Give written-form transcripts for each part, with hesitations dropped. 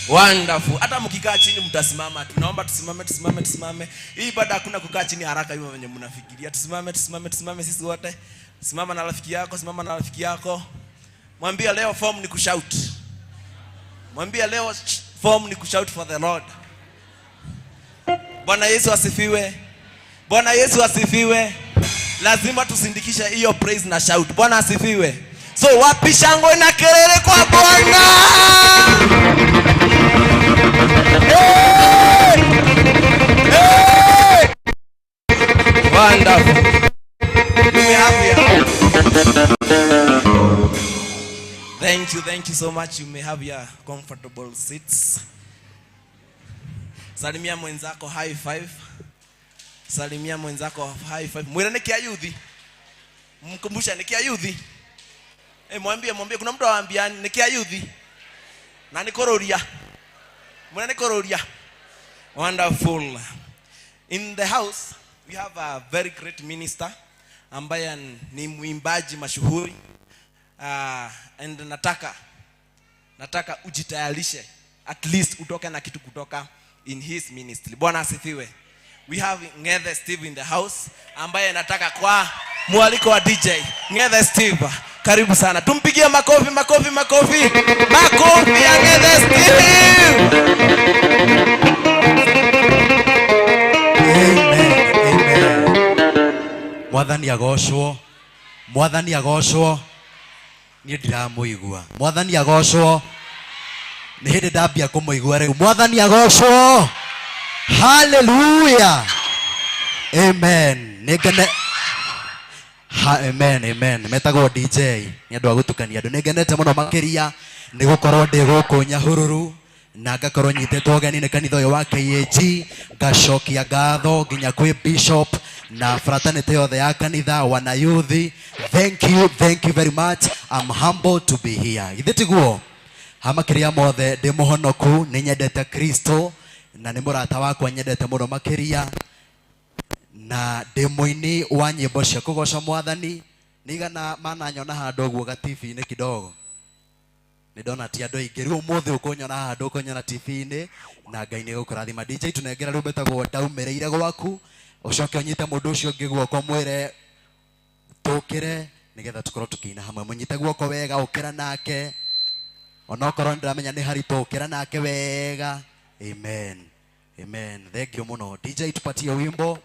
Wonderful. Hata mkikaa chini mtasimama. Tunaomba tusimame, tusimame, tusimame. Hii ibada hakuna kukaa chini haraka hivyo wenye mnafikiria. Tusimame, tusimame, tusimame sisi wote. Simama na rafiki yako, simama na rafiki yako. Mwambie leo form ni kushout. Mwambie leo form ni kushout for the Lord. Bwana Yesu asifiwe. Bwana Yesu asifiwe. Lazima tusindikishe hiyo praise na shout. Bwana asifiwe. So wapi shangwe na kelele kwa Bwana? Hey! Hey! Wonderful. You may have your... Thank you so much. You may have your comfortable seats. Salimia mwenzako high five. Salimia mwenzako high five. Mwire ni kia yuthi. Mkumbusha ni kia yuthi. Eh, mwambie kuna mtu awaambia ni kia yuthi. Na ni kororia. Mwire ni kororia. Wonderful. In the house we have a very great minister ambaye ni mwimbaji mashuhuri. And nataka ujitayarishe at least utoke na kitu kutoka in his ministry. Bwana asifiwe. We have Ngethe Steve in the house ambaye nataka kwa mwaliko wa DJ Ngethe Steve, karibu sana. Tumpigie makofi, makofi, makofi. Makofi ya Ngethe Steve. Amen, amen. Mwathani agocwo. Mwathani agocwo. Niĩ ndiramũigua. Mwathani agocwo. Nĩ hĩndĩ ndambia kũmũigua rĩu. Mwathani agocwo. Hallelujah. Amen. Nĩngene ha, amen, amen. Metagwo DJ nĩ andũ a gũtukania andũ. Nĩngenete mũno makĩria nĩ gũkorwo ndĩ gũkũ Nyahururu na ngakorwo nyitĩtwo ũgeni nĩ kanitha ũyũ wa KAG. Ngacokia ngatho nginya kwĩ bishop na fraternity yothe ya kanitha, wana youth. Thank you very much. I'm humbled to be here. Githĩ tiguo? Ha makĩria mothe ndĩ mũhonoku, nĩ nyendete Kristo na nĩ mũrata wakwa nyendete mũno makĩria, na ndĩ mũini wa nyĩmbo cia kũgoca Mwathani. Nĩigana mananyona handũ ũguo ga TV-inĩ kidogo, nĩ ndona ti andũ aingĩ. Rĩu ũmũthĩ ũkũnyona handũ, ũkũnyona TV-inĩ, na Ngai nĩ egũkũrathima. DJ tunengera rwĩmbo rwĩtagwo Ndaumĩrĩire Gwaku, ũcoke ũnyite mũndũ ũcio ũngĩ guoko mwĩre tũkĩre. Nigetha tukorwo tukiina hamwe. Munyite guoko wega ukira nake. Onokorwo ndiramenya ni haritũ ukira nake wega. Amen. Amen. Thank you muno. DJ tupatie wimbo.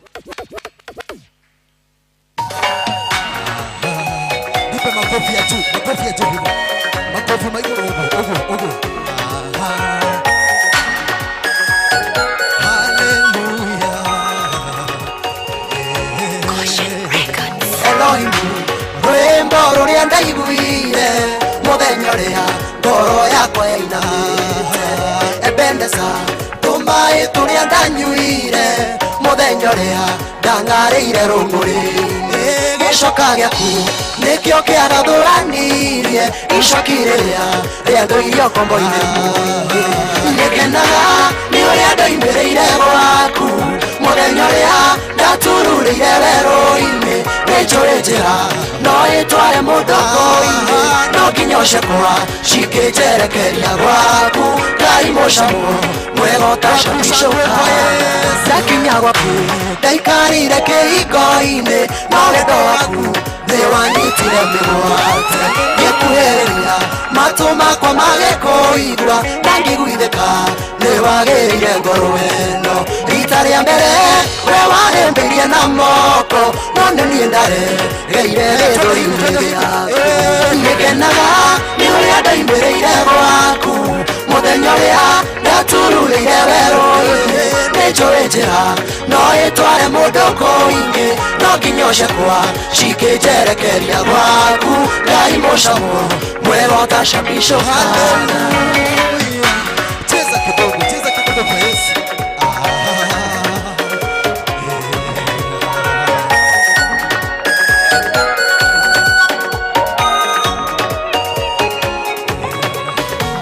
Nipe makofi ya juu, makofi ya juu hivyo. Makofi maiguru ugo, ugo, ugo. Hallelujah. Elohim, rwimbo rũrĩa ndaiguire mũthenya ũrĩa ngoro yakwa yainamĩte. Ebeneza, tũmaĩ tũrĩa ndanyuire mũthenya ũrĩa ndang'arĩire rũng'ũrĩ-inĩ. Gĩcoka gĩaku nĩkĩo kĩagathũranirie icoki rĩrĩa rĩathũirio kombo-inĩ mũingĩ. Nĩngenaga nĩ ũrĩa ndoimĩrĩire gwaku mũthenya ũrĩa ndatururĩire werũ-inĩ. Nĩnjũĩ njĩra no ĩtware mũndũ kũinĩ, no nginya ũcekwa cikĩnjerekeria gwaku. Ngai mũcamo mwega ũtacamicũka. Ndakinya gwaku ndaikarire kĩhingo-inĩ, no wendo waku nĩwanyitire mĩgwate. Ngĩkuhĩrĩria matũ makwa magĩkũigua, na ngĩiguithĩka nĩwagĩrĩire ngoro ĩno. Rita rĩa mbere we wahĩmbĩirie na moko, no nĩ niĩ ndaregeire gĩthũri-inĩ gĩaku. Nĩngenaga nĩ ũrĩa ndoimĩrĩire gwaku mũthenya ũrĩa ndatururĩire werũ-inĩ. Nĩnjũĩ njĩra no ĩtware mũndũ kũingĩ, no nginya ũcekwa cikĩnjerekeria gwaku. Ngai mũcamo mwega ũtacamicũka. Hallelujah. Cheza kidogo, cheza kidogo kwa Yesu.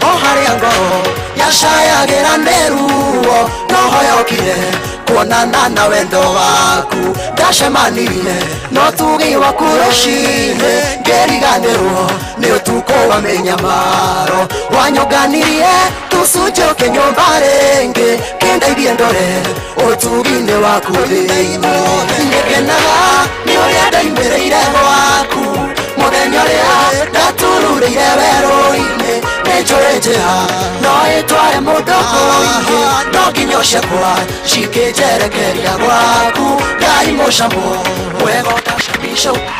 O harĩa ngoro yacayagĩra nĩ ruo, no hoyokire kuonana na wendo waku. Ndacemanirie no tugi waku rũcinĩ, ngĩriganĩrwo nĩ ũtukũ wa mĩnyamaro. Wanyũnganirie tũcunjĩ ũkĩnyũmba rĩngĩ, kĩndeithie ndore ũtugi-inĩ waku thĩinĩ. Nĩngenaga nĩ ũrĩa ndoimĩrĩire gwaku mũthenya ũrĩa ndatururĩire werũ-inĩ. Nĩnjũĩ njĩra no ĩtware mũndũ kũingĩ, no nginya ũcekwa cikĩnjerekeria gwaku. Ngai mũcamo mwega ũtacamicũka.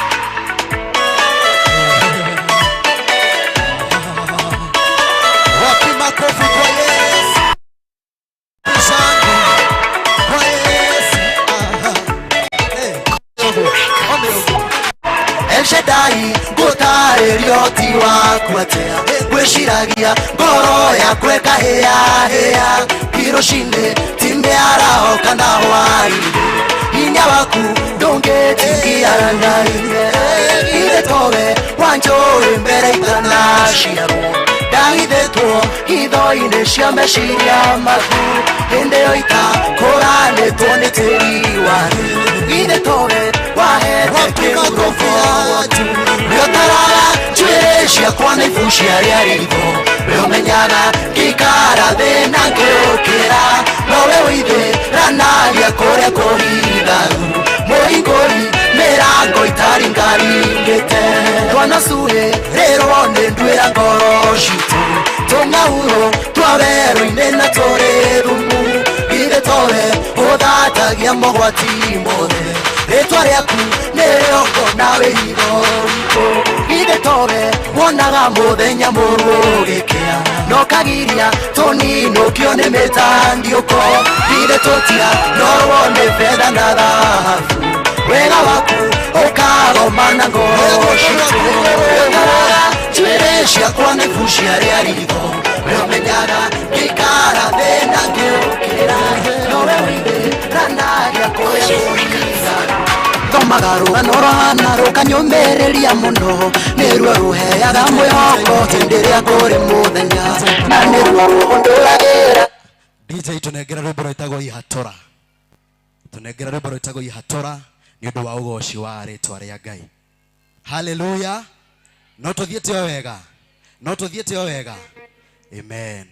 Wapi makofi kwa Yesu? Shangwe kwa Yesu. Aha. El Shaddai ngũtarĩrio ti waku atĩa, ngwĩciragia ngoro yakwa ĩkahĩahĩa. Ti rũcinĩ ti mĩaraho kana hwaĩ-inĩ, hinya waku ndũngĩtingiana na hinya. Ithe towe wanjũĩ mbere itanaciarwo, ndahithĩtwo hitho-inĩ cia meciria maku. Hĩndĩ ĩyo itakũranĩtwo nĩ tĩri wa thĩ, ithe towe wahete kĩhuruko gwaku. Nĩũtaraga njuĩrĩ ciakwa na ibu cia rĩa ritho, nĩũmenyaga ngĩikara thĩ na ngĩũkĩra. Nowe ũithĩranagia kũrĩa kũhitharu, mũhingũri mĩrango itaringaringĩte. Twanacuhĩrĩrwo nĩ nduĩra ngoro citũ, tũng'aurũ twa werũ-inĩ na tũrĩ thumu. Ithe towe ũthatagia mogwati mothe, rĩtwa rĩaku nĩrĩo ngona wĩhitho witũ. Ithe towe wonaga mũthenya mũru ũgĩkĩa, no kagiria tũninũkio nĩ mĩtandiũko. Ithe tũtia norwo nĩ betha na thahabu, wega waku ũkagomana ngoro citũ. Nĩũtaraga njuĩrĩ ciakwa na ibu cia rĩa ritho, nĩũmenyaga ngĩikara thĩ na ngĩũkĩra. Nowe ũithĩranagia kũrĩa kũhitharu. Thomaga rũgano rũhana rũkanyũmĩrĩria mũno, nĩruo rũheaga mwĩhoko hĩndĩ ĩrĩa kũrĩ mũthenya, na nĩruo rũhũndũragĩra. DJ tunengera rwĩmbo rwĩtagwo Ihatora. Tunengera rwĩmbo rwĩtagwo Ihatora nĩ ũndũ wa ũgoci wa rĩtwa rĩa Ngai. Hallelujah. No tũthiĩte o wega. No tũthiĩte o wega. Amen.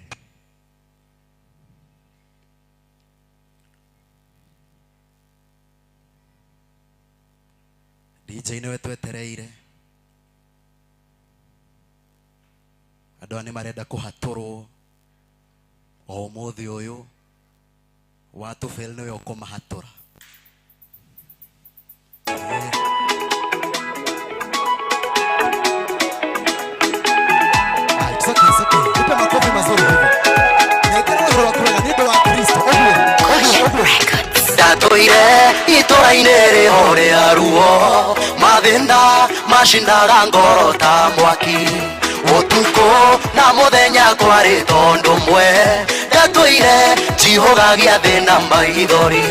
DJ nĩwe twetereire. Andũ aya nĩ marenda kũhatũrwo o ũmũthĩ ũyũ. Watũbel nĩwe ũkũmahatũra. It's okay, it's okay. Nipe makofi mazuri hivi. Nĩngĩrwo wakuwega nĩ ũndũ wa Kristo. Ũguo, ũguo, ũguo. Ndatũire itũra-inĩ rĩho rĩa ruo, mathĩna macinaga ngoro ta mwaki. Ũtukũ na mũthenya kwarĩ tondũ mwe, ndatũire njihũgagia thĩna maithori.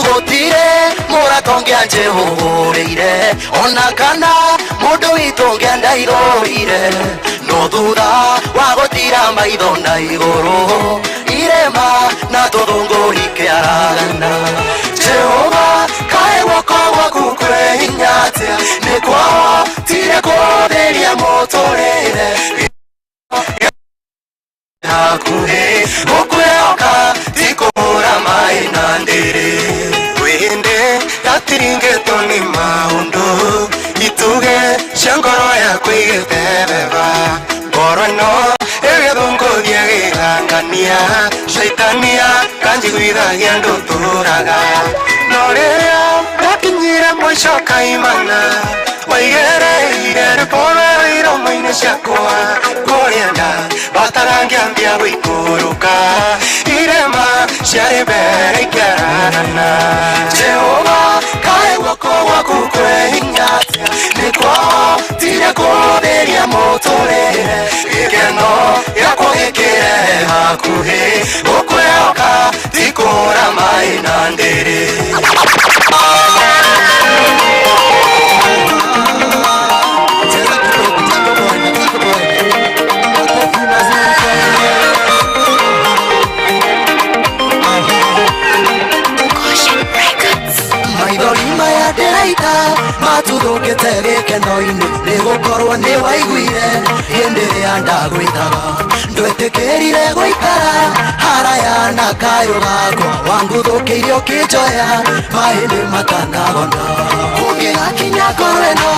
Gũtirĩ mũrata ũngĩanjĩhũrĩire, ona kana mũndũ witũ ũngĩandairũire. No thutha wa gũtira maitho na igũrũ, irema na tũthũngũri kĩaragana. Jehova kaĩ guoko gwaku kwĩ hinya atĩa, nĩ kwahotire kũthĩria mũtũrĩre hakuhĩ. Gũkwĩhoka ti kũhũra maĩ na ndĩrĩ. Wĩhĩndĩ yatiringĩtwo nĩ maũndũ, ituge cia ngoro yaku igĩtebeba. Ngoro ĩno ĩgĩthũngũthia gĩthangania, caitania kanjiguithagia ndũtũraga. No rĩrĩa ndakinyire mũico kaimana, waigereire rwĩmbo rwerũ iromo-inĩ ciakwa. Kũrĩa ndabatara ngĩambia gũikũrũka, irema ciarĩ mbere ikĩaragana. Jehova kaĩ guoko gwaku kwĩ hinya atĩa, nĩ kwahotire kũthĩria mũtũrĩre. Gĩkeno gĩakwa gĩkĩrehe hakuhĩ, gũkwĩhoka ti kũhũra maĩ na ndĩrĩ. Cheza kidogo, nataka kuboeka. Makofi mazuri kwa yeye. Maithori maya ndĩraita matuthũkĩte gĩkeno-inĩ, nĩ gũkorwo nĩ waiguire hĩndĩ ĩrĩa ndagwĩtaga. Ndwetĩkĩrire gũikara haraya na kayũ gakwa, wanguthũkĩire ũkĩnjoya mahĩndĩ matanagona. Kũngĩgakinya ngoro ĩno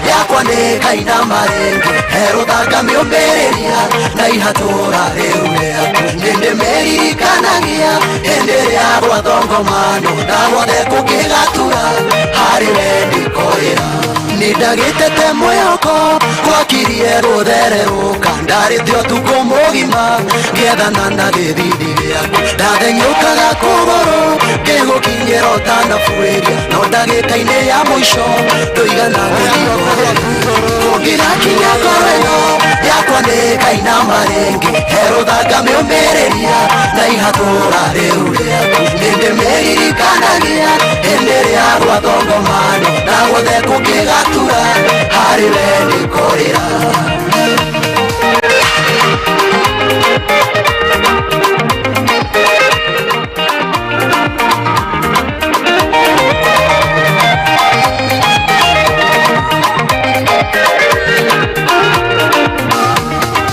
yakwa nĩ ĩkainama rĩngĩ, he rũthanga mĩũmbĩrĩria na ihatũra rĩu rĩaku. Nĩndĩmĩririkanagia hĩndĩ ĩrĩa gwathongomano, na guothe kũngĩgatura harĩ we ndĩkoĩra. Nĩndagĩtete mwĩhoko gwakirie gũthererũka, ndarĩte ũtukũ mũgima ngĩethana na gĩthithi gĩaku. Ndathenyũkaga kũgũrũ ngĩgũkinyĩra ũtanabuĩria, no ndagĩka-inĩ ya mũico ndũigana kũndigũrĩria. Kũngĩgakinya ngoro ĩno yakwa nĩ ĩkainama rĩngĩ, he rũthanga mĩũmbĩrĩria na ihatũra rĩu rĩaku. Nĩndĩmĩririkanagia hĩndĩ ĩrĩa gwathongomano, na guothe kũngĩgatura harĩ we ndĩkorĩra.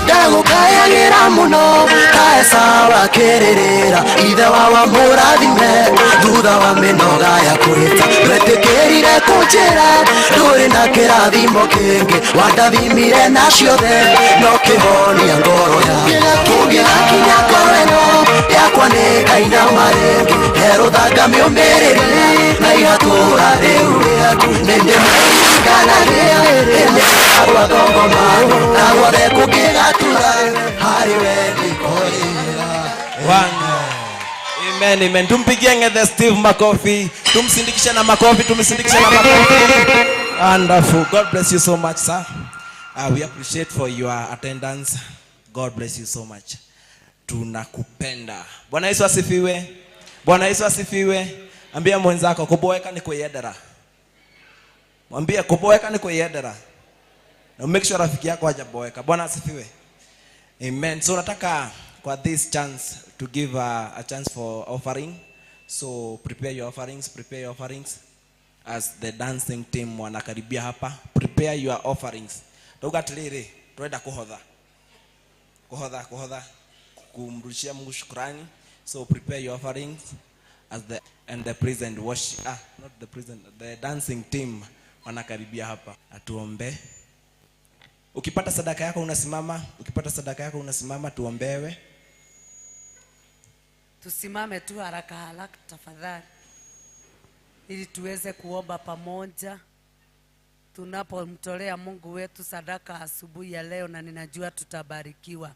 Ndagũkayagĩra mũno ta Esau akĩrĩrĩra, ithe wa mũrathime thutha wa mĩnoga ya kwĩta. Ndwetĩkĩrire kũnjĩra ndũrĩ na kĩrathimo kĩngĩ, wandathimire na ciothe no kĩhonia ngoro yakwa. Kũngĩgakinya ngoro ĩno yakwa nĩ ĩkainama rĩngĩ, he rũthanga mĩũmbĩrĩria na ihatũra rĩu rĩaku. Nĩndĩmĩririkanagia hĩndĩ ĩrĩa gwathongomano, na guothe kũngĩgatura harĩ we ndĩkorĩra. Amen, amen. Tumpigie Ng'ethe Steve makofi. Tumsindikishe na makofi, tumsindikishe na makofi. Wonderful. God bless you so much, sir. We appreciate for your attendance. God bless you so much. Tunakupenda. Bwana Yesu asifiwe. Bwana Yesu asifiwe. Ambia mwenzako kuboeka ni kwiyendera. Mwambie kuboeka ni kwiyendera. Na make sure rafiki yako hajaboeka. Bwana asifiwe. Amen. So nataka kwa this chance to give a chance for offering. So prepare your offerings, prepare your offerings as the dancing team wanakaribia hapa. Prepare your offerings. Ndauga atiriri, turenda kuhotha. Kuhotha, kuhotha, kumrudishia Mungu shukrani. So prepare your offerings as the and the present worship, not the present, the dancing team wanakaribia hapa. Atuombe. Ukipata sadaka yako unasimama, ukipata sadaka yako unasimama tuombewe. Tusimame tu haraka haraka tafadhali, ili tuweze kuomba pamoja tunapomtolea Mungu wetu sadaka asubuhi ya leo, na ninajua tutabarikiwa.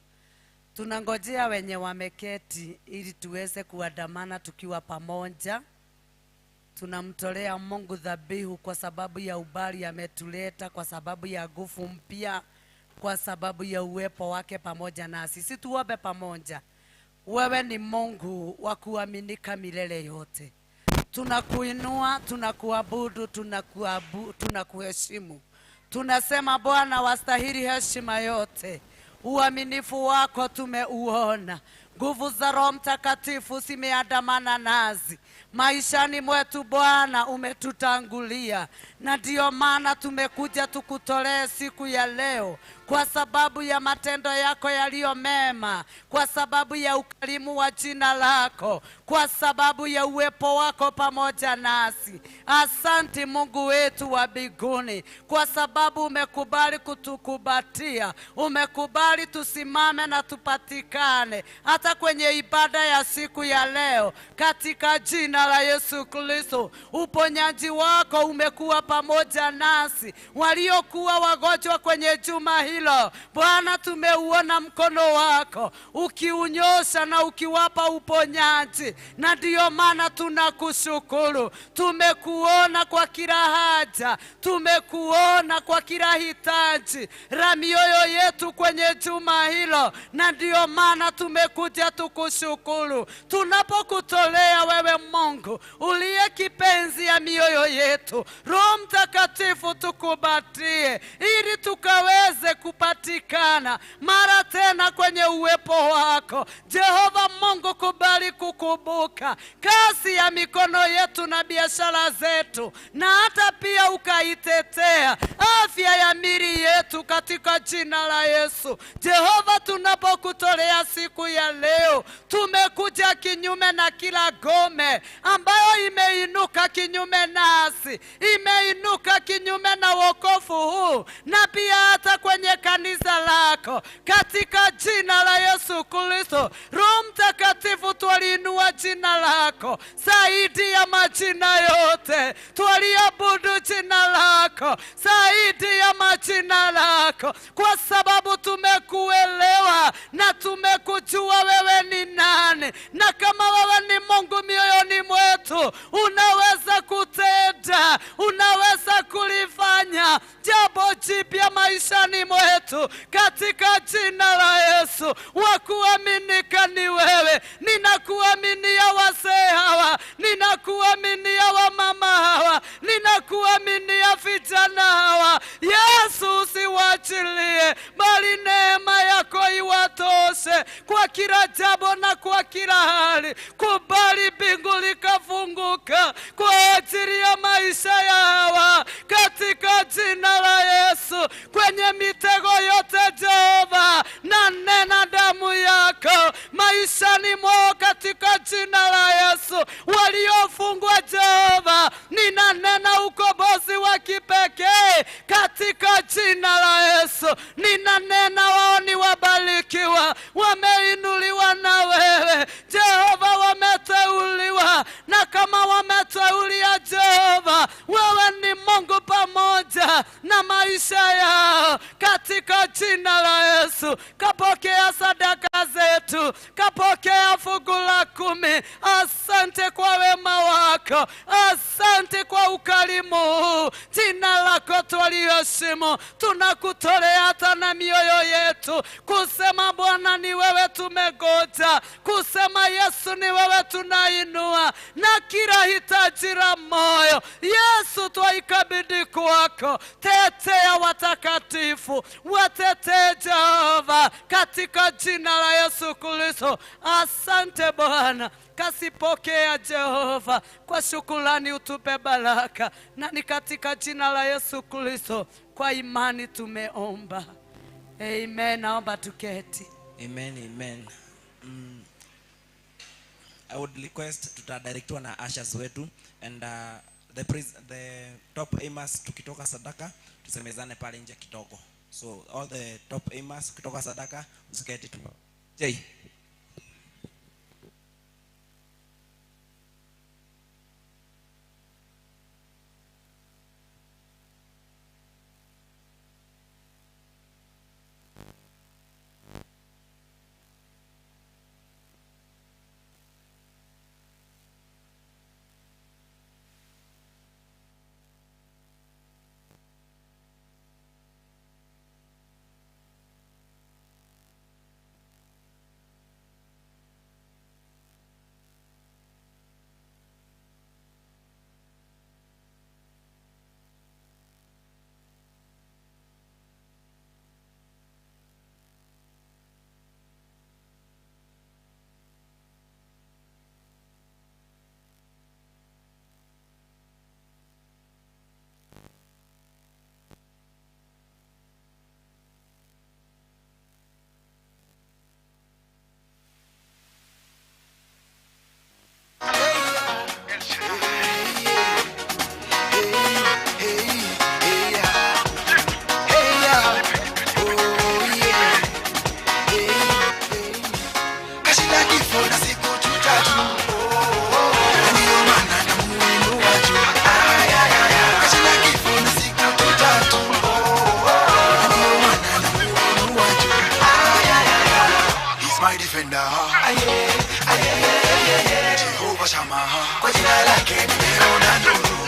Tunangojea wenye wameketi ili tuweze kuandamana tukiwa pamoja. Tunamtolea Mungu dhabihu kwa sababu ya ubali ametuleta, kwa sababu ya nguvu mpya, kwa sababu ya uwepo wake pamoja nasi. Sisi tuombe pamoja. Wewe ni Mungu wa kuaminika milele yote. Tunakuinua, tunakuabudu, tunakuheshimu. Tunasema Bwana wastahili heshima yote. Uaminifu wako tumeuona. Nguvu za Roho Mtakatifu zimeandamana nasi. Maishani mwetu Bwana umetutangulia, na ndio maana tumekuja tukutolee siku ya leo, kwa sababu ya matendo yako yaliyo mema, kwa sababu ya ukarimu wa jina lako, kwa sababu ya uwepo wako pamoja nasi. Asante Mungu wetu wa mbinguni, kwa sababu umekubali kutukubatia, umekubali tusimame na tupatikane hata kwenye ibada ya siku ya leo, katika jina la Yesu Kristo. Uponyaji wako umekuwa pamoja nasi. Waliokuwa wagonjwa kwenye juma hilo, Bwana tumeuona mkono wako ukiunyosha na ukiwapa uponyaji, na ndio maana tunakushukuru. Tumekuona kwa kila haja, tumekuona kwa kila hitaji la mioyo yetu kwenye juma hilo, na ndio maana tumekuja tukushukuru. Tunapokutolea wewe Mungu uliye kipenzi ya mioyo yetu, Roho Mtakatifu tukubatie ili tukaweze kupatikana mara tena kwenye uwepo wako. Jehova Mungu, kubali kukumbuka kazi ya mikono yetu na biashara zetu, na hata pia ukaitetea afya ya mili yetu katika jina la Yesu. Jehova, tunapokutolea siku ya leo, tumekuja kinyume na kila gome ambayo imeinuka kinyume nasi, imeinuka kinyume na wokovu huu, na pia hata kwenye kanisa lako, katika jina la Yesu Kristo. Roho Mtakatifu, twaliinua jina lako zaidi ya majina yote, twaliabudu jina lako zaidi ya majina lako, kwa sababu tumekuelewa na tumekujua wewe ni nani, na kama wewe ni Mungu mioyoni mwetu, unaweza kutenda, unaweza kulifanya jambo jipya maishani mwetu, katika jina la Yesu. Wa kuaminika ni wewe. Ninakuaminia wazee hawa, ninakuaminia wamama hawa, ninakuaminia vijana hawa. Yesu, usiwachilie, bali neema yako iwatoshe kwa kila jambo na kwa kila hali. Kubali mbingu likafunguka kwa ajili ya maisha ya hawa, katika jina la Yesu. Kwenye mitego yote Jehova, na nena damu yako maishani mwao katika jina la Yesu. Waliofungwa Jehova, ninanena ukombozi wa kipekee katika jina la Yesu. Ninanena wao ni wabarikiwa, wameinuliwa na wewe Jehova, wameteuliwa, na kama wameteulia Jehova, wewe ni Mungu pamoja na maisha yao katika jina la Yesu. Kapokea sadaka zetu, kapokea fungu la 10. Asante kwa wema wako, asante kwa ukarimu. Jina lako twaliheshimu, tunakutolea hata na mioyo yetu, kusema Bwana ni wewe tumegoja, kusema Yesu ni wewe tunainua, na kila hitaji la moyo Yesu twaikabidhi kwako. Tetea watakatifu, watetee Jehova, katika jina la Yesu Kristo. Asante Bwana, kasipokea Jehova kwa shukrani, utupe baraka, na ni katika jina la Yesu Kristo kwa imani tumeomba. Amen. Naomba tuketi. Amen, amen. I would request tutadirectwa na ushers wetu and the top aimers, tukitoka sadaka tusemezane pale nje kidogo. So all the top aimers kutoka sadaka usiketi tu. Jay.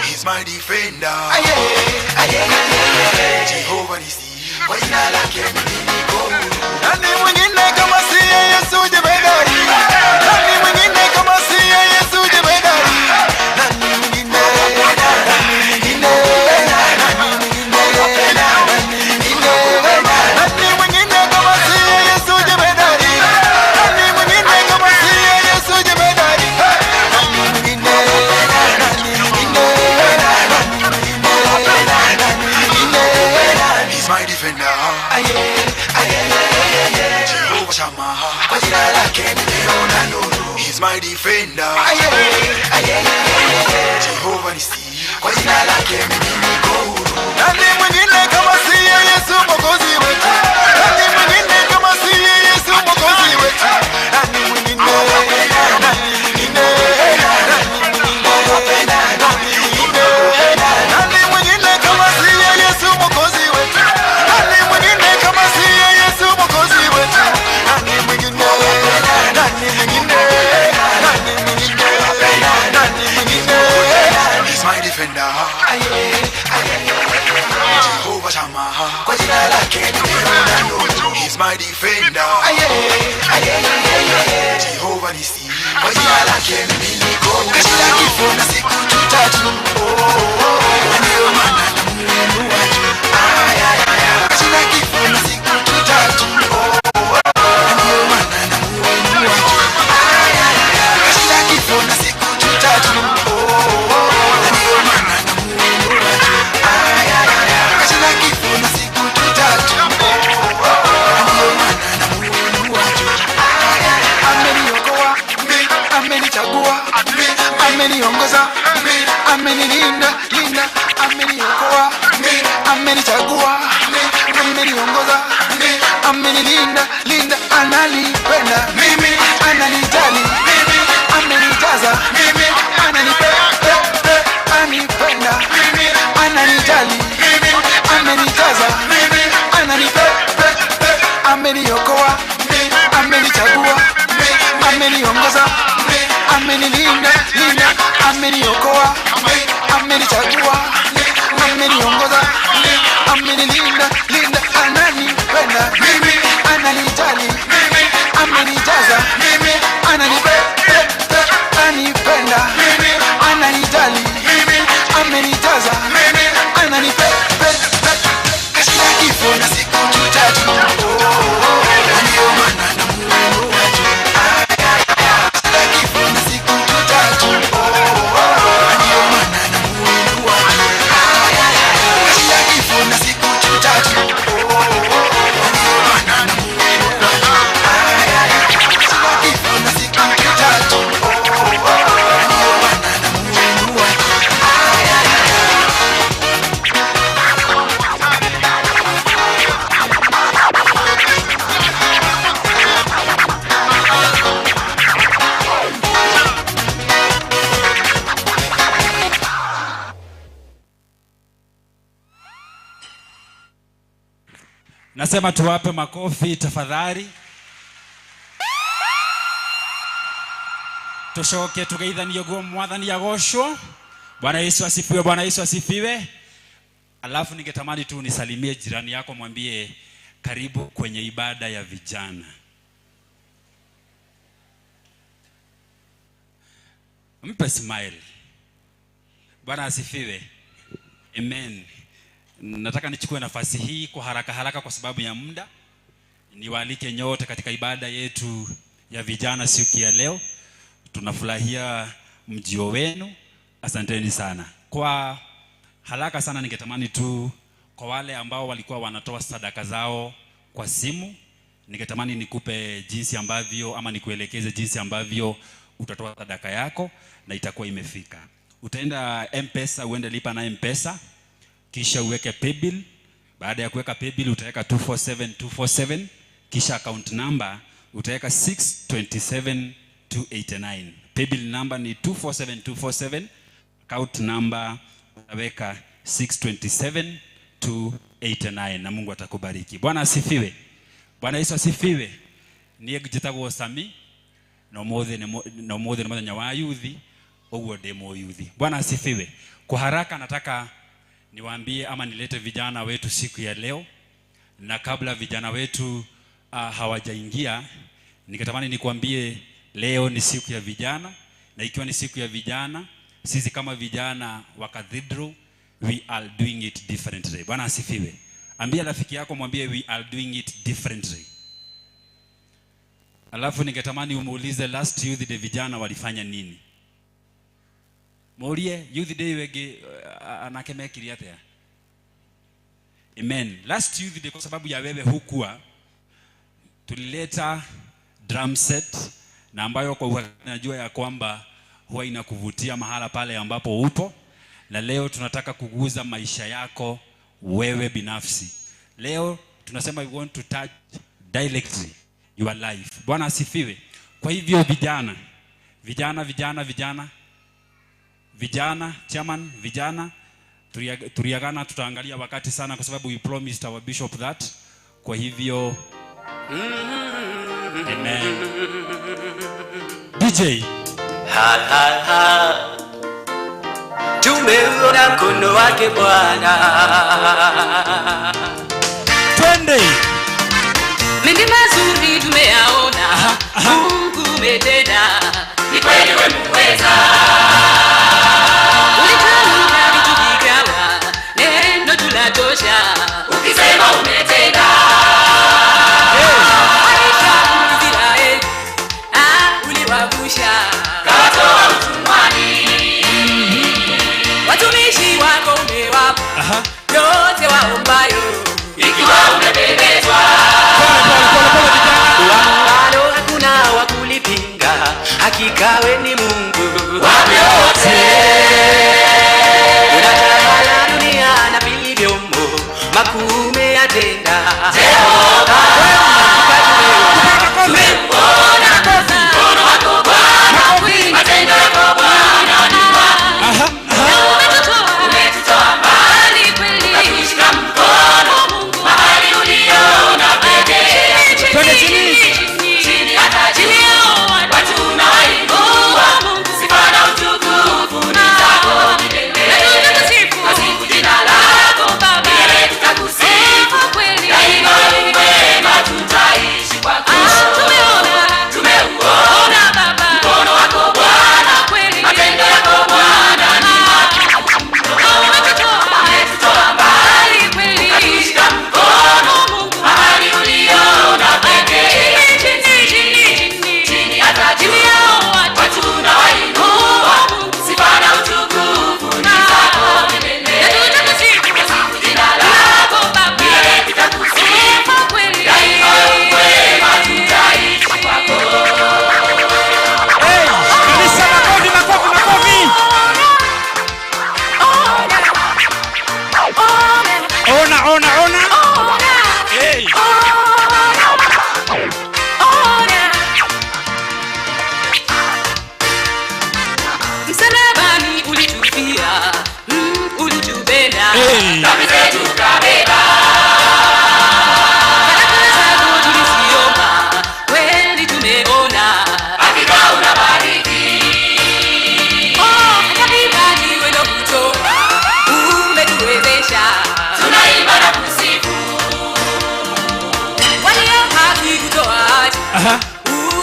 He's my defender. Jehovah Nissi. Kwa jina lake mimi niko huru. Nani mwingine kama si Yesu jemedari? Nani mwingine kama si Yesu jemedari? Nani mwingine? Nani mwingine? Nani mwingine? Nani mwingine? Nani mwingine kama si Yesu jemedari? Nani mwingine kama si Yesu jemedari? Nani mwingine? Nani mwingine? He's my defender. Jehovah Shammah. Kwa jina lake nimeona nuru. He's my defender. Jehovah Nissi. Kwa jina lake mimi niko huru. Nani mwingine kama si Yesu Mwokozi wetu? Nani mwingine kama si Yesu Mwokozi wetu? Nani mwingine? Nani mwingine? Nani mwingine? Nani mwingine? Nani mwingine kama si Yesu Mwokozi wetu? Nani mwingine kama si Yesu Mwokozi wetu? Nani mwingine? Nani mwingine? Nani mwingine? Nani mwingine? He's my defender. Jehovah Shammah. Kwa jina lake nimeona nuru. He's my defender. Jehovah Nissi. Kwa jina lake mimi niko huru. Kashinda kifo na siku tatu. Na ndio maana namuinua juu. Kashinda kifo na siku tatu. Na ndio maana namuinua juu. Kashinda kifo na siku tatu. Na ndio maana namuinua juu. Kashinda kifo na siku tatu. Na ndio maana namuinua juu. Ameniokoa, amenichagua, ameniongoza, amenilinda, linda, ameniokoa, amenichagua, ameniongoza, amenilinda, linda, ananipenda mimi, ananijali mimi, amenijaza mimi, ananipenda, anipenda mimi, ananijali mimi, amenijaza mimi, ananipenda, ameniokoa, amenichagua, ameniongoza, amenilinda, linda, ameniokoa, amenichagua, ameniongoza, amenilinda, linda, ananipenda mimi, ananijali mimi, amenijaza mimi, ananipenda, anipenda mimi, ananijali mimi, amenijaza mimi, ananipenda. Kashinda kifo na siku tatu. Na ndio maana namuinua juu. Kashinda kifo na siku tatu. Na ndio maana namuinua juu. Kashinda kifo na siku tatu. Nasema tuwape makofi tafadhali. Tushoke tugeithanie guo mwathani agocwo. Bwana Yesu asifiwe, Bwana Yesu asifiwe. Alafu ningetamani tu nisalimie jirani yako, mwambie karibu kwenye ibada ya vijana. Mpe smile. Bwana asifiwe. Amen. Nataka nichukue nafasi hii kwa haraka haraka kwa sababu ya muda. Niwaalike nyote katika ibada yetu ya vijana siku ya leo. Tunafurahia mjio wenu. Asanteni sana. Kwa haraka sana ningetamani tu kwa wale ambao walikuwa wanatoa sadaka zao kwa simu, ningetamani nikupe jinsi ambavyo ama nikuelekeze jinsi ambavyo utatoa sadaka yako na itakuwa imefika. Utaenda M-Pesa, uende lipa na M-Pesa, kisha uweke paybill. Baada ya kuweka paybill utaweka 247247, kisha account number utaweka 627289. Paybill number ni 247247, account number utaweka 627289 na Mungu atakubariki. Bwana asifiwe. Bwana Yesu asifiwe. Niye njitagwo Sami na umuthi ni muthenya wa yuthi, uguo ndi muyuthi. Bwana asifiwe. Kwa haraka nataka niwaambie ama nilete vijana wetu siku ya leo, na kabla vijana wetu hawajaingia, ningetamani nikuambie leo ni siku ya vijana, na ikiwa ni siku ya vijana, sisi kama vijana wa Cathedral we are doing it differently. Bwana asifiwe. Ambia rafiki yako, mwambie we are doing it differently. Alafu ningetamani umuulize last youth day vijana walifanya nini? Muulie youth day wege anake mekiri atia. Amen. Last youth day kwa sababu ya wewe hukuwa, tulileta drum set na ambayo kwa uhakika najua ya kwamba huwa inakuvutia mahala pale ambapo upo, na leo tunataka kuguza maisha yako wewe binafsi. Leo tunasema we want to touch directly your life. Bwana asifiwe. Kwa hivyo vijana, vijana, vijana, vijana, vijana, chairman, vijana, turiagana, tutaangalia wakati sana kwa sababu we promised our bishop that. Kwa hivyo, amen. DJ. Ha, ha, ha. Tumeona mkono wake Bwana. Twende. Mengi mazuri tumeyaona, Mungu umetenda, ni kweli wewe muweza. Ulitamka vitu vikawa, neno tulatosha, ukisema umetenda. Maisha Israeli, uliwavusha, kawatoa utumwani. Watumishi wako umewapa yote waombayo, ikiwa umependezwa. Bado hakuna wa kulipinga, hakika we ni Mungu wa vyote. Unatawala dunia na vilivyomo, makuu umeyatenda. Jehova, tumeuona mkono wako Bwana, matendo yako Bwana ni makuu. Umetutoa mbali kweli, ukatushika mkono mahali uliona pekee. Twende chini. Chini hata juu, watu unawainua.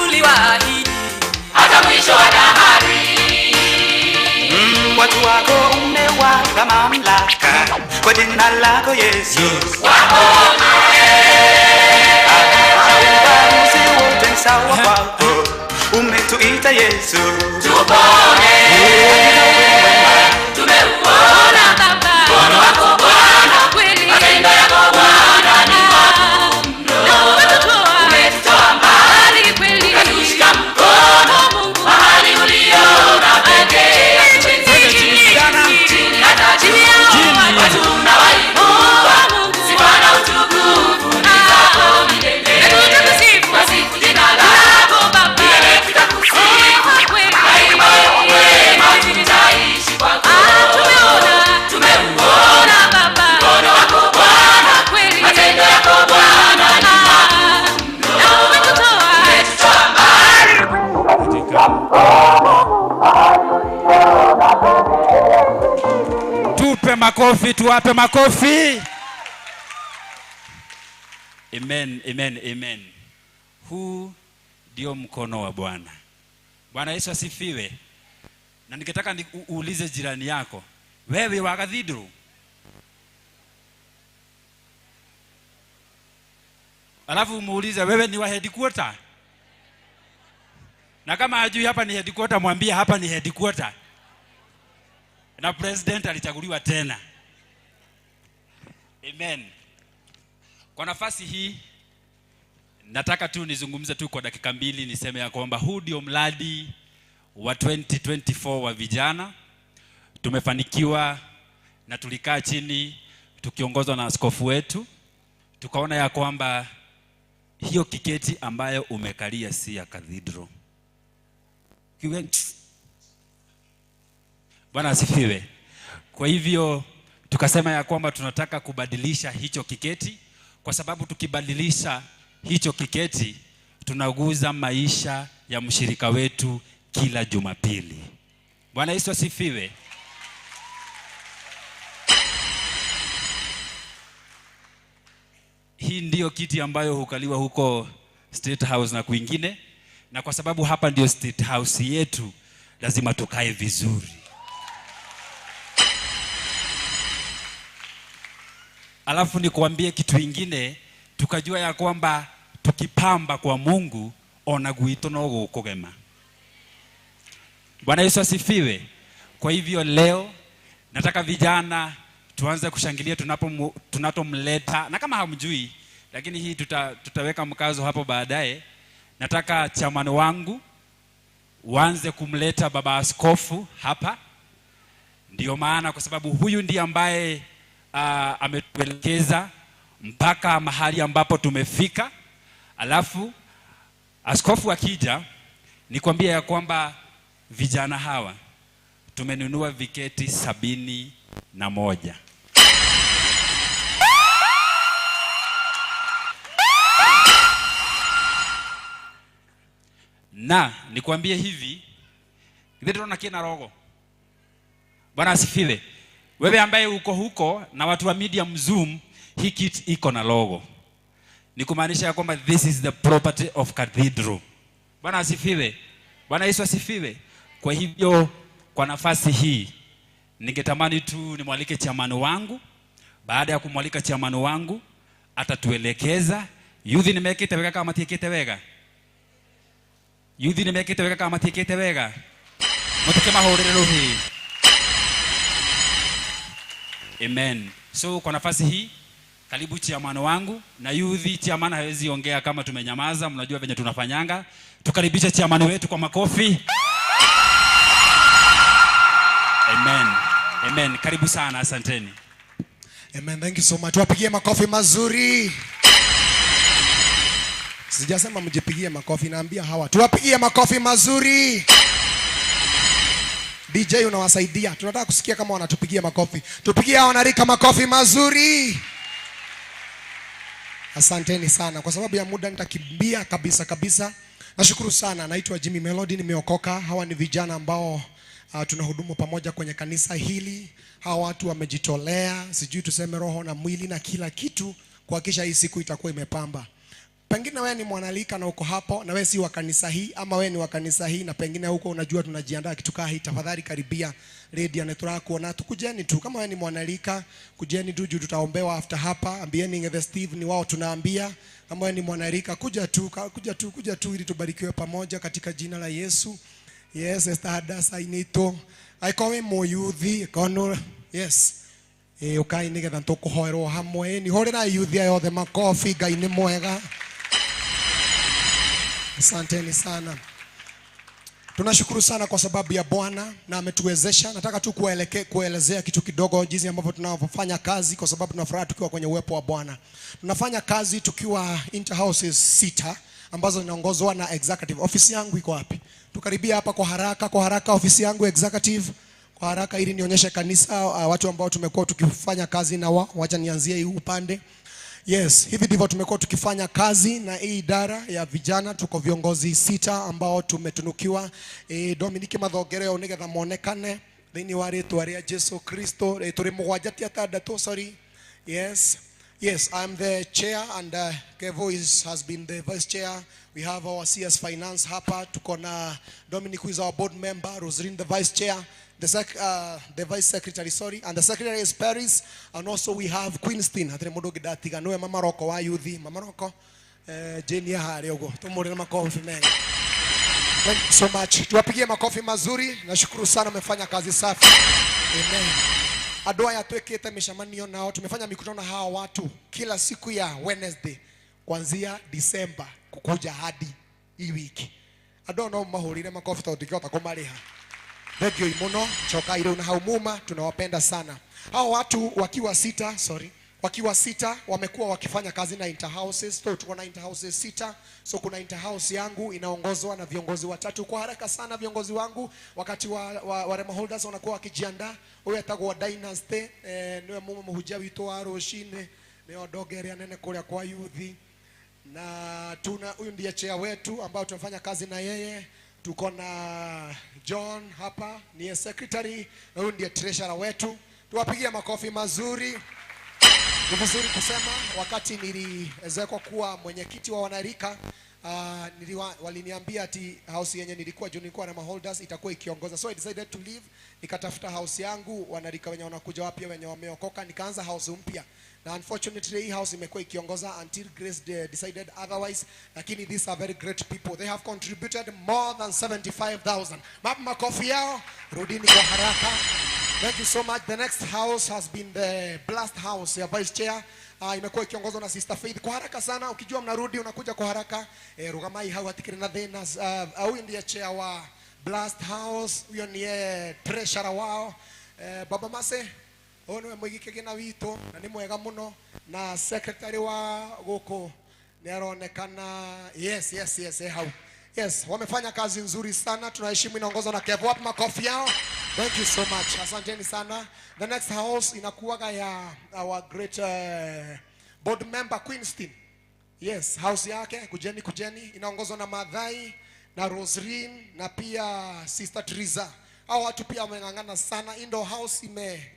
Uliwaahidi hata mwisho wa dahari. Watu wako umewapa mamlaka kwa jina lako Yesu. Wapone. Ubaguzi wote sawa kwako, umetuita Yesu. Tupone. Tumeuona Baba mkono wako Bwana, matendo yako Bwana ni makuu mno. Umetutoa mbali kweli, ukatushika mkono mahali uliona pekee. Chini hata juu, watu unawainua, sifa na utukufu ni zako milele. Twasifu jina lako Baba, milele tutakusifu. Daima wewe mwema, tutaishi kwako. Tumeuona Baba mkono wako Bwana, matendo yako Bwana ni makuu mno. Umetutoa mbali. Tupe makofi, tuwape makofi. Amen, amen, amen. Huu ndio mkono wa Bwana. Bwana Yesu asifiwe. Na ningetaka niulize jirani yako, wewe wa cathedral? Alafu muulize wewe ni wa headquarter? Na kama hajui hapa ni headquarter, mwambie hapa ni headquarter. Na president alichaguliwa tena. Amen. Kwa nafasi hii nataka tu nizungumze tu kwa dakika mbili, niseme ya kwamba huu ndio mradi wa 2024 wa vijana. Tumefanikiwa na tulikaa chini tukiongozwa na askofu wetu, tukaona ya kwamba hiyo kiketi ambayo umekalia si ya cathedral. Bwana asifiwe. Kwa hivyo tukasema ya kwamba tunataka kubadilisha hicho kiketi, kwa sababu tukibadilisha hicho kiketi tunaguza maisha ya mshirika wetu kila Jumapili. Bwana Yesu asifiwe. Hii ndiyo kiti ambayo hukaliwa huko State House na kwingine, na kwa sababu hapa ndio State House yetu, lazima tukae vizuri. Alafu nikuambie kitu ingine, tukajua ya kwamba tukipamba kwa Mungu ona gwitũ no gũkũgema. Bwana Yesu asifiwe. Kwa hivyo leo nataka vijana tuanze kushangilia tunatomleta, na kama hamjui, lakini hii tutaweka mkazo hapo baadaye. Nataka chairman wangu uanze kumleta baba askofu hapa. Ndio maana, kwa sababu huyu ndiye ambaye ametuelekeza mpaka mahali ambapo tumefika. Alafu askofu akija, nikwambia ya kwamba vijana hawa tumenunua viketi 71. Na nikwambie hivi, nditona kina rogo. Bwana asifiwe. Wewe ambaye uko huko na watu wa media mzoom, hii kit iko na logo. Ni kumaanisha ya kwamba this is the property of cathedral. Bwana asifiwe. Bwana Yesu asifiwe. Kwa hivyo kwa nafasi hii ningetamani tu nimwalike chairman wangu. Baada ya kumwalika chairman wangu atatuelekeza. Yuthi nimekite wega kama tiekite wega. Yuthi nimekite wega kama tiekite wega. Mutike mahurire ruhi. Amen. So kwa nafasi hii karibu chairman wangu. Na yuthi chairman hawezi ongea kama tumenyamaza, mnajua venye tunafanyanga. Tukaribishe chairman wetu kwa makofi. Amen. Amen. Karibu sana, asanteni. Amen. Thank you so much. Wapigie makofi mazuri. Sijasema mjipigie makofi, naambia hawa. Tuwapigie makofi mazuri. DJ unawasaidia. Tunataka kusikia kama wanatupigia makofi. Tupigie hawa wanarika makofi mazuri. Asanteni sana. Kwa sababu ya muda nitakimbia kabisa kabisa. Nashukuru sana. Naitwa Jimmy Melody, nimeokoka. Hawa ni vijana ambao tunahudumu pamoja kwenye kanisa hili. Hawa watu wamejitolea, sijui tuseme roho na mwili na kila kitu kuhakikisha hii siku itakuwa imepamba. Pengine wewe ni mwanalika na uko hapo na wewe si wa kanisa hii, ama wewe ni wa kanisa hii na pengine huko unajua tunajiandaa kitu kaa hii, tafadhali karibia radio na turakuona, tukujeni tu. Kama wewe ni mwanalika, kujeni tu juu tutaombewa after hapa. Ambieni Ngethe Steve ni wao tunaambia. Kama wewe ni mwanalika, kuja tu, kuja tu, kuja tu ili tubarikiwe pamoja katika jina la Yesu. Yes, Esther Hadasa inito. Aikowe moyuthi kono. Yes. Ukai nigetha tukuhoerwo hamwe. Ni horera yuthi yothe makofi. Ngai ni mwega. Asanteni sana. Tunashukuru sana kwa sababu ya Bwana na ametuwezesha. Nataka tu kuelezea kitu kidogo jinsi ambavyo tunavyofanya kazi, kwa sababu tunafuraha tukiwa kwenye uwepo wa Bwana. Tunafanya kazi tukiwa interhouses 6 ambazo zinaongozwa na executive. Ofisi yangu iko wapi? Tukaribia hapa kwa haraka, kwa haraka ofisi yangu executive. Kwa haraka ili nionyeshe kanisa watu ambao tumekuwa tukifanya kazi na wao. Wacha nianzie hii upande. Yes, hivi ndivyo tumekuwa tukifanya kazi na hii idara ya vijana. Tuko viongozi 6 ambao tumetunukiwa. Dominic Mathongere nigetha monekane thĩinĩ wa rĩtwa rĩa Jesu Kristo. Tũrĩ mũgwanja ti atandatũ, sorry. Yes. Yes, I'm the chair and Kevo has been the vice chair. We have our CS Finance hapa. Tuko na Dominic who is our board member, Roseline the vice chair, the vice secretary, sorry, and the secretary is Paris, and also we have Queenston. Hatire mundu ungi ndatiga, niwe Mama Roko wa youth, Mama Roko, Jane harĩa ũguo. Tumũrĩre makofi mengi. Thank you so much. Tuwapigie makofi mazuri. Nashukuru sana, mmefanya kazi safi. Amen. Andũ aya twĩkĩte mĩcemanio nao, tumefanya mikutano na hawa watu kila siku ya Wednesday kuanzia December kukuja hadi hii wiki. Andũ no mahũrire makofi tondũ ndingĩhota kũmarĩha. Thank you mũno, choka ile una hau muma, tunawapenda sana. Hao watu wakiwa sita, sorry, wakiwa sita wamekuwa wakifanya kazi na interhouses. So tuko na interhouses 6. So kuna interhouse yangu inaongozwa na viongozi watatu. Kwa haraka sana viongozi wangu wakati wa Rema Holders wanakuwa wakijiandaa. Huyu atagwa Dynasty, niwe mume muhujia witũ wa rũcinĩ, nĩo ndongeria nene kũrĩa kwa youth. Na tuna huyu ndiye chair wetu ambao tunafanya kazi na yeye. Tuko na John hapa ni secretary na huyu ndiye treasurer wetu. Tuwapigie makofi mazuri. Ni vizuri kusema wakati niliwezekwa kuwa mwenyekiti wa wanarika, waliniambia ati house yenye nilikuwa juu nilikuwa na holders itakuwa ikiongoza. So I decided to leave, nikatafuta house yangu, wanarika wenye wanakuja wapya wenye wameokoka, nikaanza house mpya. Na unfortunately hii house imekuwa ikiongoza until Grace decided otherwise. Lakini these are very great people. They have contributed more than 75,000. Makofi yao, rudini kwa haraka. Thank you so much. The next house has been the Blast House ya Vice Chair. Imekuwa ikiongozwa na Sister Faith. Kwa haraka sana, ukijua mnarudi unakuja kwa haraka. Rugamai hau hatikiri na thina. Huyu ndiye chair wa Blast House, huyo ndiye treasurer wao. Baba Mase, huyo niwe mwigi kigina witũ na ni mwega mũno, na secretary wa gũkũ ni aronekana. Yes, yes, yes, hau. Yes, wamefanya kazi nzuri sana. Tunaheshimu, inaongozwa na Kevo. Wapi makofi yao? Thank you so much. Asanteni sana. The next house inakuwaga ya our great board member Queenston. Yes, house yake kujeni, kujeni, inaongozwa na Madhai na Roseline na pia Sister Triza. Hao watu pia wameng'ang'ana sana. Indo house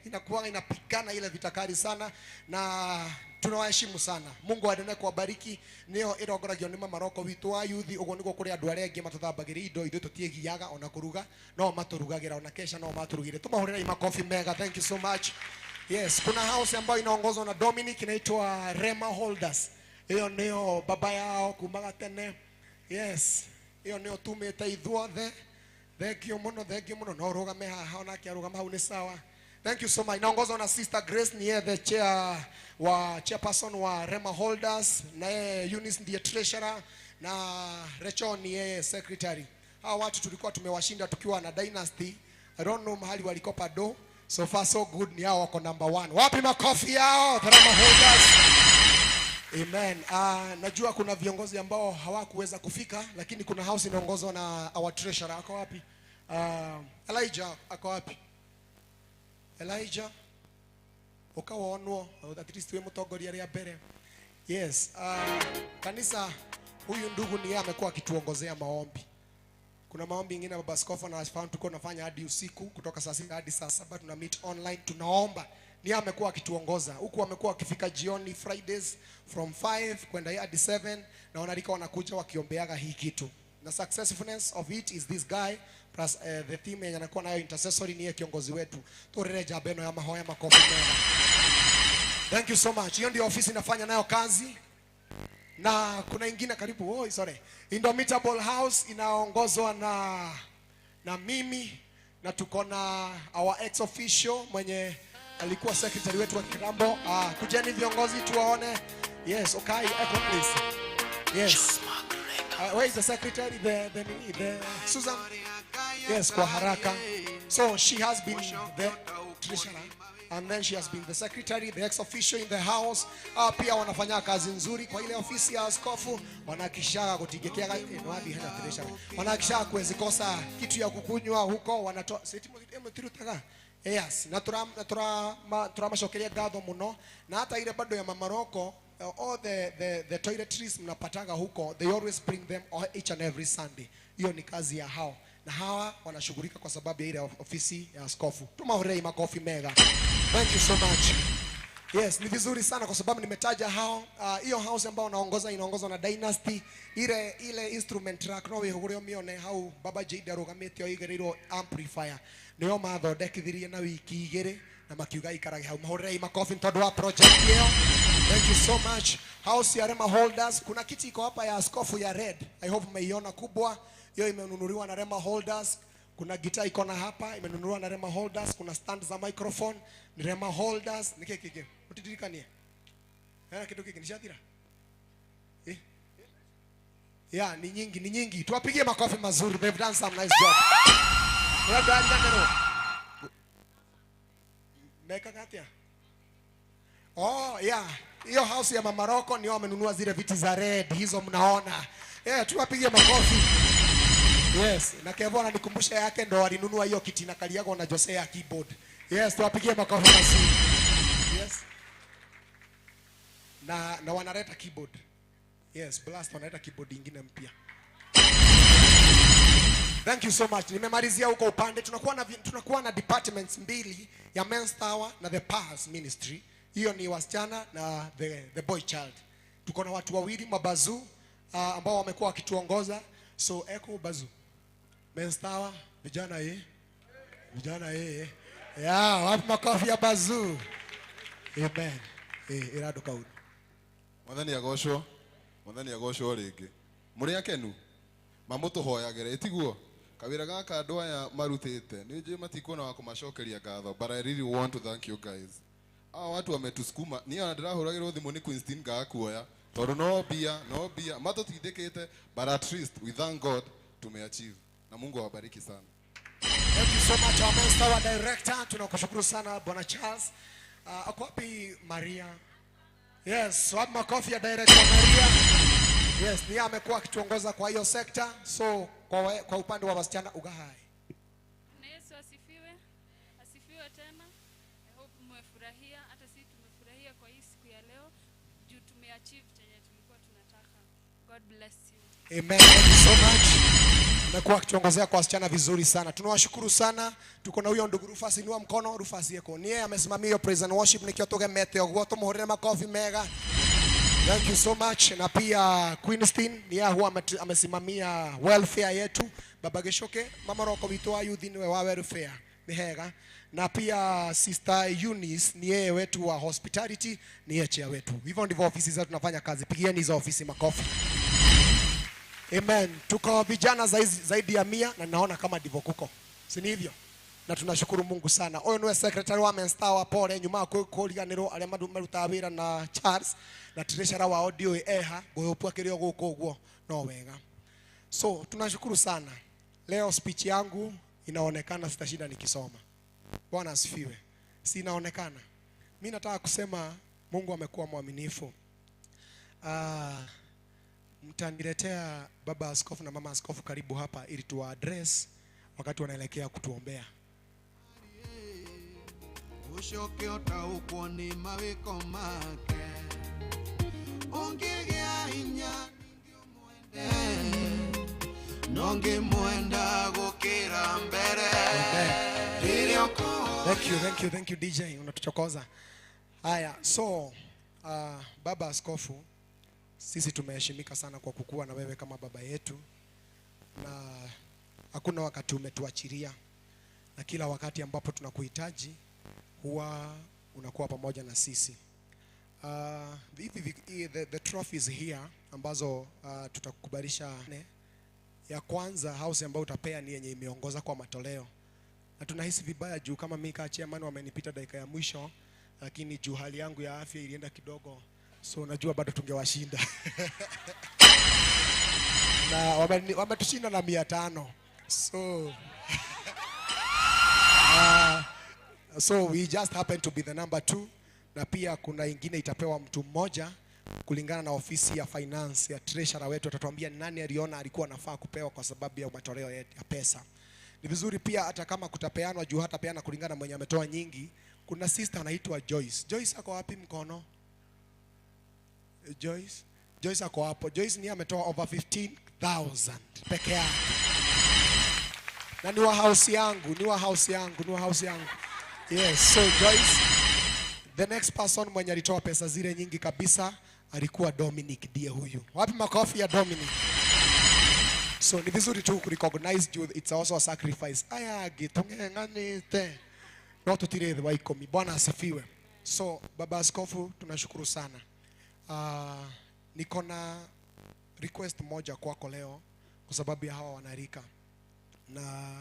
inakuwa inapigana ile vitakari sana na tunawaheshimu sana. Mungu aendelee kuwabariki. Nio irongoragio ni Mama Roko witũ wa youth. Uguo niguo kuri andu aria angi matuthambagira indo, ithuĩ tũtiĩgiaga ona kũruga, no maturugagira ona kesha no maturugire. Tumahũrĩrei makofi mega. Thank you so much. Yes, kuna house ambayo inaongozwa na Dominic inaitwa Rema Holders. Hiyo nio baba yao kumaga tene. Yes, hiyo nio tumĩte ithuothe. Thank you muno, thank you muno. No rugame haha onake arugama hau ni sawa. Thank you so much. Inaongozwa na Sister Grace, ni the chair wa chairperson wa Rema Holders, na Eunice ndiye treasurer na Rachel ni yeye secretary. Hawa watu tulikuwa tumewashinda tukiwa na Dynasty. I don't know mahali walikopa do. So far so good, ni hao wako number 1. Wapi makofi yao the Rema Holders? Amen. Najua kuna viongozi ambao hawakuweza kufika, lakini kuna house inaongozwa na our treasurer. Ako wapi? Elijah ako wapi? Elijah ukawonwo at least we mutongoria ria mbere. Yes, kanisa huyu ndugu ni yeye amekuwa akituongozea maombi. Kuna maombi mengine baba askofu na askofu tuko tunafanya hadi usiku kutoka saa 6 hadi saa 7 tuna meet online, tunaomba. Ni amekuwa akituongoza huku, amekuwa akifika jioni Fridays from 5 kwenda hadi 7, na wanarika wanakuja wakiombeaga hii kitu. Na successfulness of it is this guy plus the theme yenye anakuwa nayo intercessory, niye kiongozi wetu. Turere jabeno ya mahoya makofi mema. Thank you so much. Hiyo ndio ofisi inafanya nayo kazi. Na kuna ingine karibu, oh, sorry. Indomitable House inaongozwa na mimi, na tuko na our ex official mwenye alikuwa secretary wetu wa kitambo. Kujeni viongozi tuwaone. Yes, okay, echo please. Yes. Where is the secretary? The Susan? Yes, kwa haraka. So she has been the treasurer, and then she has been the secretary, the ex official in the house. Pia wanafanya kazi nzuri kwa ile ofisi ya askofu, wanahakikisha kutigekea wapi hata treasurer. Wanahakikisha kuwezikosa kitu ya kukunywa huko, wanatoa seti. Yes, na turamashokeria ngatho muno, na hata ile bado ya Mamaroko, all the toiletries mnapataga huko, they always bring them each and every Sunday. Hiyo ni kazi ya hao, na hawa wanashughulika kwa sababu ya ile ofisi ya askofu. Tumahurei makofi mega. Thank you so much. Yes, ni vizuri sana kwa sababu nimetaja hao. Hiyo house ambayo naongoza inaongozwa na Dynasty. Ile instrument rack no wihugure mione hau Baba Jade arugamite oigereirwo amplifier. Nio mathondekithirie na wiki igiri na makiuga ikarage hau. Mahurei makofi tondu wa project hiyo. Thank you so much. House ya Rema Holders, kuna kiti iko hapa ya askofu ya red. I hope mmeiona kubwa. Hiyo imenunuliwa na Rema Holders. Kuna gitaa iko na hapa imenunuliwa na Rema Holders. Kuna stand za microphone ni Rema Holders. Nike mutidirikanie. Hela kitu kiki nishatira. Eh? Yeah, ni nyingi, ni nyingi. Tuwapigie makofi mazuri. They've done some nice job. Meka katia. Oh, yeah. Hiyo house ya Mamaroko ni wamenunua zile viti za red hizo mnaona. Yeah, tuwapigie makofi. Yes, na Kevo ananikumbusha yake ndo alinunua hiyo kiti na kaliago na Josea keyboard. Yes, tuwapigie makofi mazuri. Yes. Na wanaleta keyboard. Yes, Blast wanaleta keyboard nyingine mpya. Thank you so much. Nimemalizia huko upande. Tunakuwa na departments mbili, ya Men's Tower na the Pars Ministry. Hiyo ni wasichana na the boy child. Tuko na watu wawili mabazu ambao wamekuwa wakituongoza. So Eko Bazu. Men's Tower, vijana eh. Vijana eh. Yeah, wapi makofi ya Bazu. Amen. Irado kauni. Mwathani agocwo. Mwathani agocwo ringi. Muri akenu. Mamutuhoyagire itiguo. Kawira gaka andu aya marutite. Ni njui matikuona wa kumacokeria ngatho, but I really want to thank you guys. Hawa watu wametusukuma. Ni ona ndirahuragirwo thimu ni Queenstein ngakuoya. Tondu no bia matutindikite, but at least we thank God tumeachieve. Na Mungu awabariki sana. Thank you so much our Men's Tower director. Tunakushukuru sana Bwana Charles. Ako wapi Maria? Yes, wapi makofi ya director Maria? Yes, ni amekuwa akituongoza kwa hiyo sekta. So kwa upande wa wasichana ugahai. Na Yesu asifiwe. Asifiwe tena. I hope mmefurahia, hata sisi tumefurahia kwa hii siku ya leo juu tumeachieve chenye tulikuwa tunataka. God bless you. Amen. Thank you so much. Amekuwa akituongozea kwa wasichana vizuri sana. Tunawashukuru sana. Tuko na huyo ndugu Rufus, inua mkono Rufus yeko. Niye amesimamia hiyo praise and worship nikio tugemete oguo tumuhurire makofi mega. Thank you so much. Na pia Queenstein niye huwa amesimamia welfare yetu. Baba Geshoke, mama roko witu wa youth niwe wa welfare. Ni hega. Na pia Sister Eunice niye wetu wa hospitality, niye chair wetu. Hivyo ndivyo ofisi zetu tunafanya kazi. Pigieni hizo ofisi makofi. Amen. Tuko vijana zaidi ya 100 na naona kama ndivyo kuko. Si ni hivyo? Na tunashukuru Mungu sana. Oyo niwe secretary wa Men's Tower pole nyuma kuriganirwo aria marutaga wira na Charles na treasurer wa audio eha goyopwa kirio guku uguo no wega. So tunashukuru sana. Leo speech yangu inaonekana sitashinda nikisoma. Bwana asifiwe. Si inaonekana. Mimi nataka kusema Mungu amekuwa mwaminifu. Mtaniletea baba askofu na mama askofu karibu hapa ili tuwa address wakati wanaelekea kutuombea. Ushoke otaukwo ni mawiko make ungigĩa hinya ningĩ mwenda gũkĩra mbere rĩrĩa ũkũhota. Thank you, thank you, thank you DJ, unatuchokoza. Haya, so baba askofu, sisi tumeheshimika sana kwa kukua na wewe kama baba yetu, na hakuna wakati umetuachiria, na kila wakati ambapo tunakuhitaji huwa unakuwa pamoja na sisi. The trophies here ambazo tutakukubalisha. Ya kwanza house ambayo utapea ni yenye imeongoza kwa matoleo. Na tunahisi vibaya juu kama mimi kama chairman wamenipita dakika ya mwisho, lakini juu hali yangu ya afya ilienda kidogo, so najua bado tungewashinda. Na wametushinda na 500. So so we just happen to be the number 2. Na pia kuna ingine itapewa mtu mmoja kulingana na ofisi ya finance ya treasurer wetu, atatuambia nani aliona alikuwa anafaa kupewa kwa sababu ya matoleo ya pesa. Ni vizuri pia hata kama kutapeanwa juu hata peana kulingana mwenye ametoa nyingi. Kuna sister anaitwa Joyce. Joyce ako wapi mkono? Joyce? Joyce ako hapo. Joyce ni ametoa over 15,000 peke yake. Na ni wa house yangu, ni wa house yangu, ni wa house yangu. Yes, so Joyce, the next person mwenye alitoa pesa zile nyingi kabisa alikuwa Dominic ndiye huyu. Wapi makofi ya Dominic? So ni vizuri tu kurecognize you, it's also a sacrifice. Aya gitungeng'anite. No tutire wa 10. Bwana asifiwe. So baba askofu tunashukuru sana. Niko na request moja kwako leo kwa sababu ya hawa wanarika. Na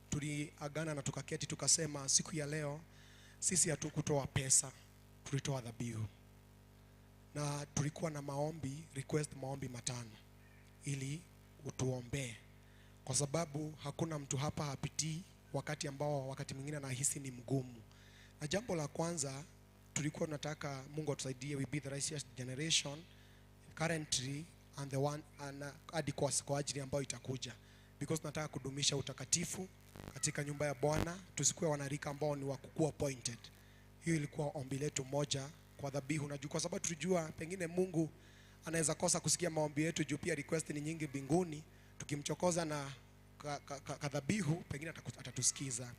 tuliagana na tukaketi tukasema siku ya leo sisi hatukutoa pesa, tulitoa dhabihu. Na tulikuwa na maombi, request maombi 5 ili utuombee. Kwa sababu hakuna mtu hapa hapitii wakati ambao wakati mwingine anahisi ni mgumu. Na jambo la kwanza tulikuwa tunataka Mungu atusaidie, we be the righteous generation currently and the one and hadi kwa ajili ambayo itakuja. Because tunataka kudumisha utakatifu katika nyumba ya Bwana, tusikuwe wanarika ambao ni wa kukuwa appointed. Hiyo ilikuwa ombi letu moja kwa dhabihu. Na kwa sababu tulijua pengine Mungu anaweza kosa kusikia maombi yetu juu pia request ni nyingi mbinguni, tukimchokoza na kadhabihu pengine atatusikiza.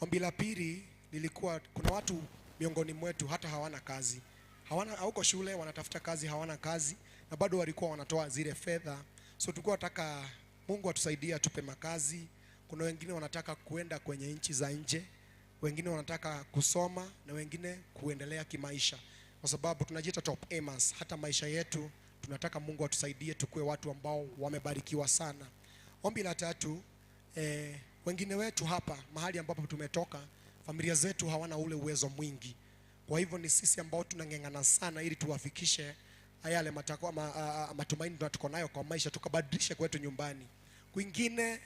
Ombi la pili lilikuwa kuna watu miongoni mwetu hata hawana kazi. Hawana, hauko shule, wanatafuta kazi, hawana kazi, na bado walikuwa wanatoa zile fedha. So tulikuwa tunataka Mungu atusaidie atupe makazi. Kuna wengine wanataka kuenda kwenye nchi za nje, wengine wanataka kusoma na wengine kuendelea kimaisha. Kwa sababu tunajiita top aimers, hata maisha yetu tunataka Mungu atusaidie tukue watu ambao wamebarikiwa sana. Ombi la tatu, wengine wetu hapa mahali ambapo tumetoka, familia zetu hawana ule uwezo mwingi. Kwa hivyo ni sisi ambao tunang'ang'ana sana ili tuwafikishe yale matakwa matumaini tuko nayo kwa maisha, tukabadilishe kwetu nyumbani. Kwingine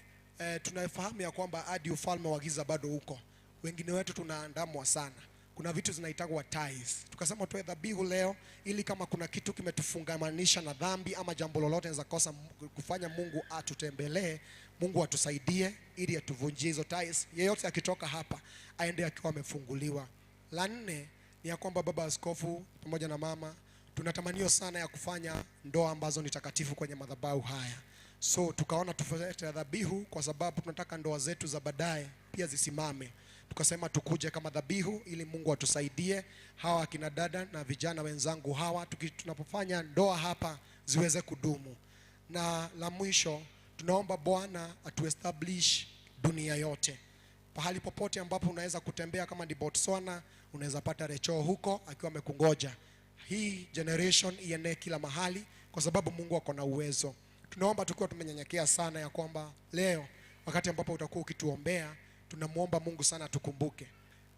tunafahamu ya kwamba hadi ufalme wa giza bado uko. Wengine wetu tunaandamwa sana. Kuna vitu zinaitwa ties. Tukasema tuwe dhabihu leo ili kama kuna kitu kimetufungamanisha na dhambi ama jambo lolote inaweza kosa kufanya Mungu atutembelee, Mungu atusaidie ili atuvunjie hizo ties. Yeyote akitoka hapa aende akiwa amefunguliwa. La nne ni ya kwamba baba askofu pamoja na mama tunatamanio sana ya kufanya ndoa ambazo ni takatifu kwenye madhabahu haya. So tukaona tufanye dhabihu kwa sababu tunataka ndoa zetu za baadaye pia zisimame. Tukasema tukuje kama dhabihu ili Mungu atusaidie hawa akina dada na vijana wenzangu hawa tunapofanya ndoa hapa ziweze kudumu. Na la mwisho tunaomba Bwana atuestablish dunia yote. Pahali popote ambapo unaweza kutembea, kama ni Botswana unaweza pata Recho huko akiwa amekungoja. Hii generation ienee kila mahali kwa sababu Mungu ako na uwezo. Tunaomba tukiwa tumenyenyekea sana ya kwamba leo wakati ambapo utakuwa ukituombea, tunamuomba Mungu sana tukumbuke.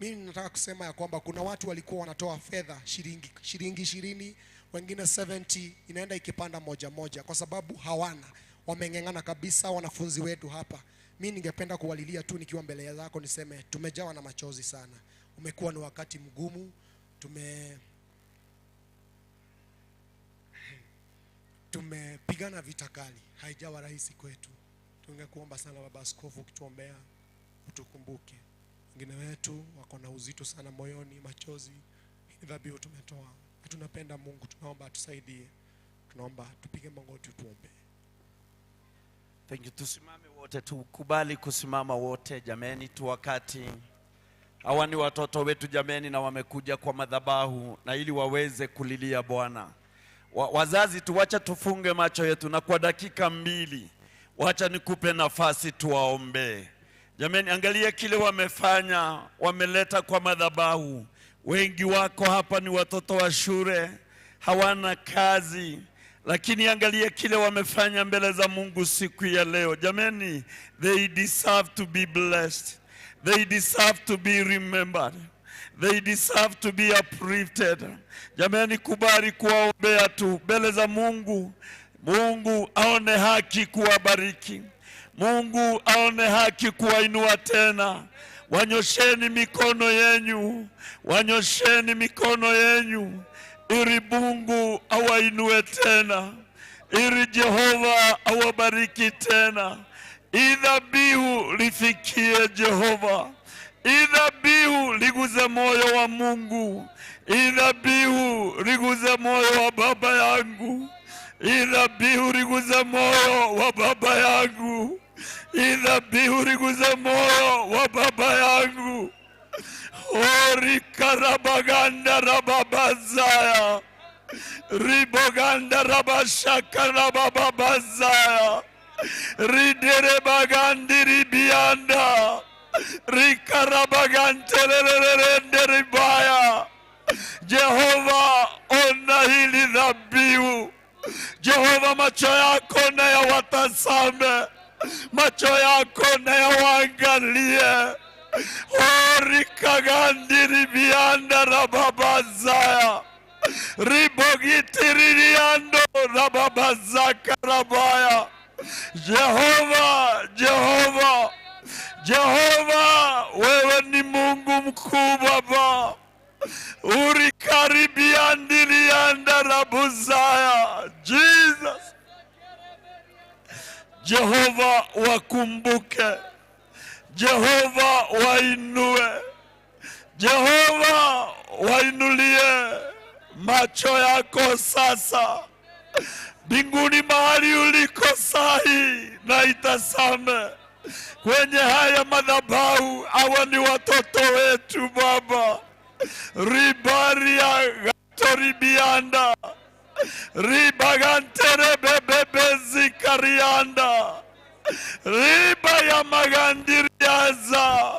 Mimi nataka kusema ya kwamba kuna watu walikuwa wanatoa fedha shilingi 20, wengine 70, inaenda ikipanda moja moja kwa sababu hawana. Wameng'ang'ana kabisa wanafunzi wetu hapa. Mimi ningependa kuwalilia tu nikiwa mbele zako niseme tumejawa na machozi sana. Umekuwa ni wakati mgumu, tumepigana vita kali, haijawa rahisi kwetu. Tungekuomba sana baba askofu ukituombea utukumbuke. Wengine wetu wako na uzito sana moyoni, machozi, dhabihu tumetoa. Tunapenda Mungu, tunaomba atusaidie. Tunaomba tupige magoti tuombe. Thank you. Tusimame wote, tukubali kusimama wote jameni tu wakati Hawa ni watoto wetu jameni, na wamekuja kwa madhabahu na ili waweze kulilia Bwana. Wazazi tuwacha tufunge macho yetu, na kwa dakika 2 wacha nikupe nafasi tuwaombee. Jameni, angalia kile wamefanya, wameleta kwa madhabahu. Wengi wako hapa ni watoto wa shule, hawana kazi, lakini angalia kile wamefanya mbele za Mungu siku ya leo. Jameni, they deserve to be blessed. They deserve to be remembered. They deserve to be uplifted. Jameni, kubali kuwaombea tu mbele za Mungu. Mungu aone haki kuwabariki. Mungu aone haki kuwainua tena. Wanyosheni mikono yenyu, wanyosheni mikono yenyu, ili Mungu awainue tena, ili Jehova awabariki tena. Idhabihu lifikie Jehova, idhabihu liguze moyo wa Mungu, idhabihu liguze moyo wa baba yangu, idhabihu liguze moyo wa baba yangu, idhabihu liguze moyo wa baba yangu. Ori karabaganda rababazaya, riboganda rabashaka rabababazaya, riderebagandi ribianda, rikarabaganterererende ribaya. Jehova, ona hili dhabihu. Jehova, macho yako na yawatazame, macho yako na yawaangalie. Orikagandiri bianda rababazaya, ribogitiririando rababazaka rabaya. Jehova, Jehova, Jehova, wewe ni Mungu mkuu Baba. Urikaribiandirianda rabuzaya. Jesus. Jehova wakumbuke, Jehova wainue, Jehova wainulie macho yako sasa mbinguni mahali uliko sahi, na itazame kwenye haya madhabahu. Hawa ni watoto wetu Baba. Ribaria gatoribianda, ribaganterebebebezi karianda, riba ya magandiriaza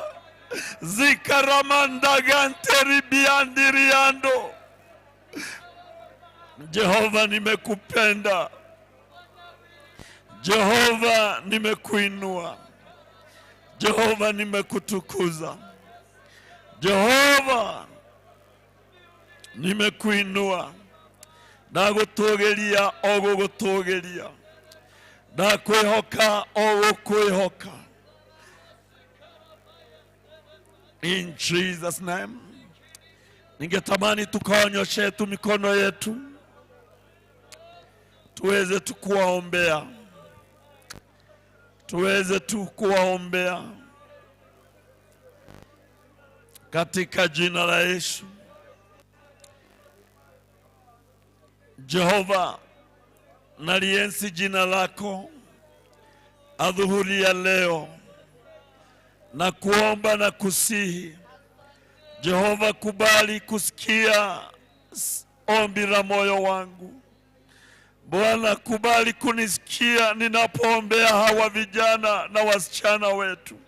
zikaramandaganteribiandiriando. Jehova, nimekupenda. Jehova, nimekuinua. Jehova, nimekutukuza. Jehova, nimekuinua. Ndagutugeria o gugutugeria, ndakwihoka o gukwihoka. In Jesus name. Ningetamani tukaonyoshe tu mikono yetu tuweze tu kuwaombea, tuweze tu kuwaombea katika jina la Yesu. Jehova, nalienzi jina lako adhuhuri ya leo, na kuomba na kusihi Jehova, kubali kusikia ombi la moyo wangu. Bwana, kubali kunisikia ninapoombea hawa vijana na wasichana wetu.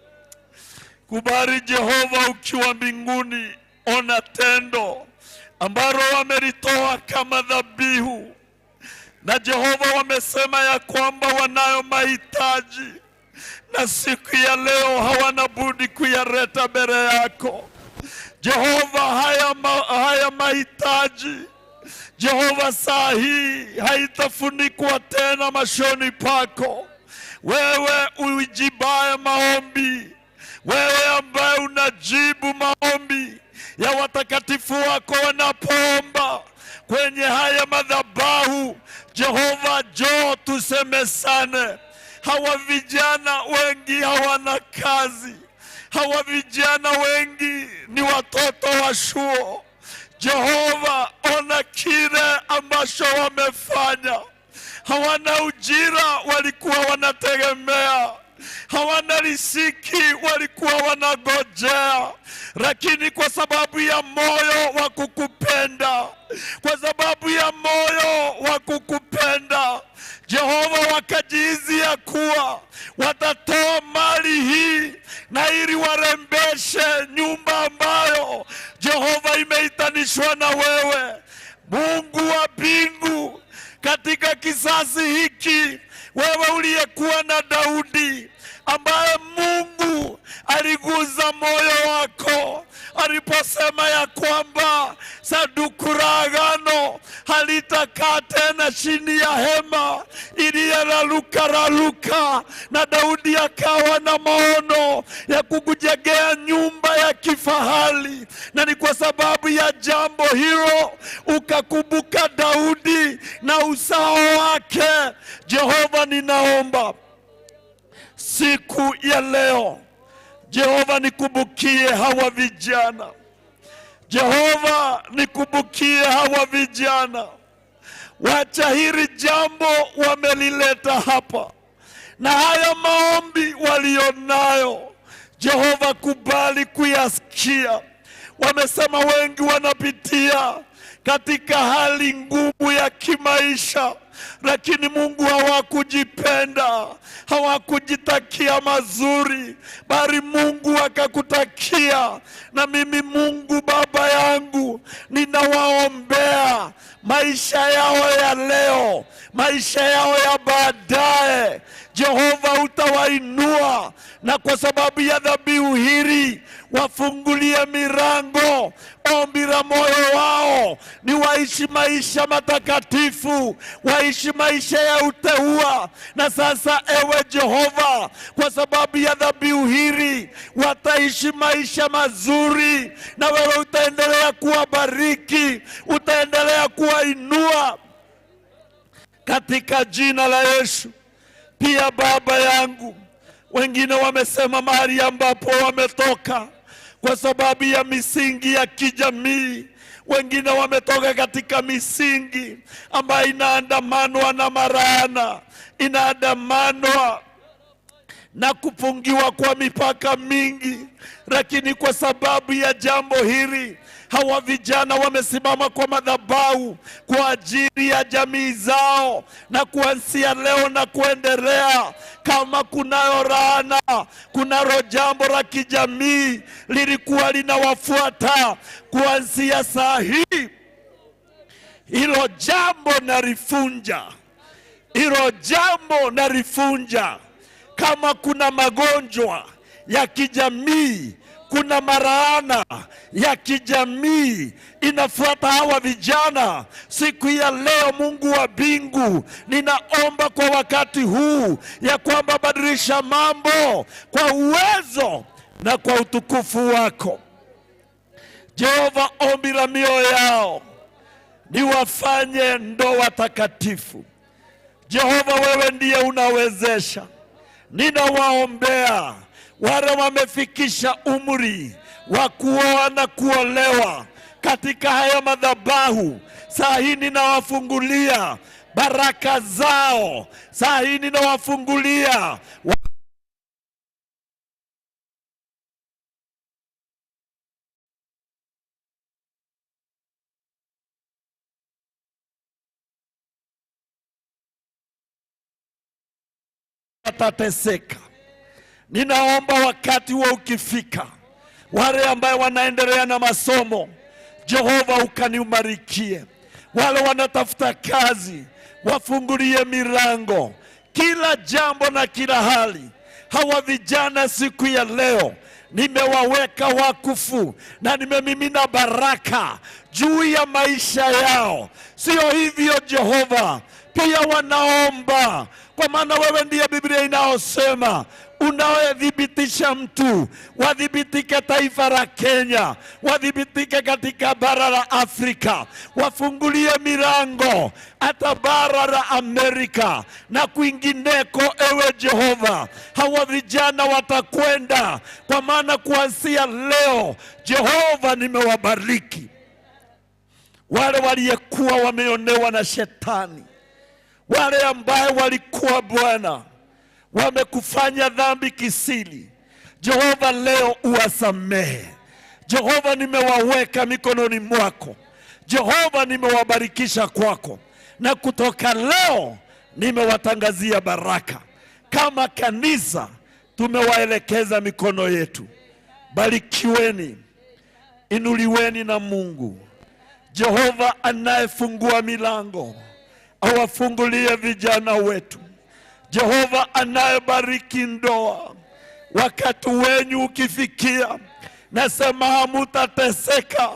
Kubali Jehova, ukiwa mbinguni, ona tendo ambalo wamelitoa kama dhabihu. Na Jehova, wamesema ya kwamba wanayo mahitaji, na siku ya leo hawana budi kuyaleta mbele yako. Jehova, haya mahitaji Jehova, saa hii haitafunikwa tena machoni pako. Wewe ujibaye maombi, wewe ambaye unajibu maombi ya watakatifu wako wanapoomba kwenye haya madhabahu, Jehova, njoo tusemesane. Hawa vijana wengi hawana kazi, hawa vijana wengi ni watoto wa shuo. Jehova, ona kile ambacho wamefanya. Hawana ujira walikuwa wanategemea. hawana riziki walikuwa wanagojea, lakini kwa sababu ya moyo wa kukupenda, kwa sababu ya moyo wa kukupenda Jehova, wakajihisi kuwa watatoa mali hii na ili warembeshe nyumba ambayo Jehova imeitanishwa na wewe. Mungu wa mbingu, katika kizazi hiki wewe uliyekuwa na Daudi, ambaye Mungu aliguza moyo wako aliposema ya kwamba sanduku la agano halitakaa tena chini ya hema iliyeraruka raruka, na Daudi akawa na maono ya kukujengea nyumba ya kifahari, na ni kwa sababu ya jambo hilo ukakumbuka Daudi na uzao wake. Jehova, ninaomba siku ya leo, Jehova, nikumbukie hawa vijana. Jehova, nikumbukie hawa vijana. Wacha hili jambo wamelileta hapa na haya maombi walionayo, Jehova, kubali kuyasikia. Wamesema wengi wanapitia katika hali ngumu ya kimaisha, lakini Mungu, hawakujipenda, hawakujitakia mazuri, bali Mungu akakutakia. Na mimi Mungu Baba yangu, ninawaombea maisha yao ya leo, maisha yao ya baadaye. Jehova, utawainua, na kwa sababu ya dhabihu hili wafungulie milango. Ombi la moyo wao ni waishi maisha matakatifu, waishi maisha ya uteua. Na sasa, ewe Jehova, kwa sababu ya dhabihu hili wataishi maisha mazuri, na wewe utaendelea kuwabariki, utaendelea kuwainua katika jina la Yesu. Pia Baba yangu, wengine wamesema mahali ambapo wametoka kwa sababu ya misingi ya kijamii. Wengine wametoka katika misingi ambayo inaandamanwa na marana, inaandamanwa na kufungiwa kwa mipaka mingi, lakini kwa sababu ya jambo hili hawa vijana wamesimama kwa madhabahu kwa ajili ya jamii zao, na kuanzia leo na kuendelea, kama kunayo laana, kunalo jambo la kijamii lilikuwa linawafuata, kuanzia saa hii hilo jambo nalifunja, hilo jambo nalifunja. Kama kuna magonjwa ya kijamii, kuna maraana ya kijamii inafuata hawa vijana siku ya leo, Mungu wa mbingu, ninaomba kwa wakati huu ya kwamba badilisha mambo kwa uwezo na kwa utukufu wako Jehova. Ombi la mioyo yao ni wafanye ndoa takatifu. Jehova, wewe ndiye unawezesha. Ninawaombea wale wamefikisha umri wa kuoa na kuolewa katika haya madhabahu saa hii, ninawafungulia baraka zao. Saa hii ninawafungulia watateseka. Ninaomba wakati huo ukifika, wale ambaye wanaendelea na masomo, Jehova ukaniubarikie. Wale wanatafuta kazi, wafungulie milango, kila jambo na kila hali. Hawa vijana siku ya leo nimewaweka wakufu na nimemimina baraka juu ya maisha yao. Sio hivyo Jehova, pia wanaomba, kwa maana wewe ndiye Biblia inayosema unayethibitisha mtu, wathibitike taifa la Kenya, wathibitike katika bara la Afrika, wafungulie milango hata bara la Amerika na kwingineko. Ewe Jehova, hawa vijana watakwenda, kwa maana kuanzia leo Jehova nimewabariki wale waliyekuwa wameonewa na shetani, wale ambaye walikuwa Bwana Wamekufanya dhambi kisili. Jehova, leo uwasamehe. Jehova, nimewaweka mikononi mwako. Jehova, nimewabarikisha kwako, na kutoka leo nimewatangazia baraka. Kama kanisa tumewaelekeza mikono yetu. Barikiweni, inuliweni na Mungu. Jehova anayefungua milango awafungulie vijana wetu. Jehova anayebariki ndoa, wakati wenyu ukifikia, nasema hamutateseka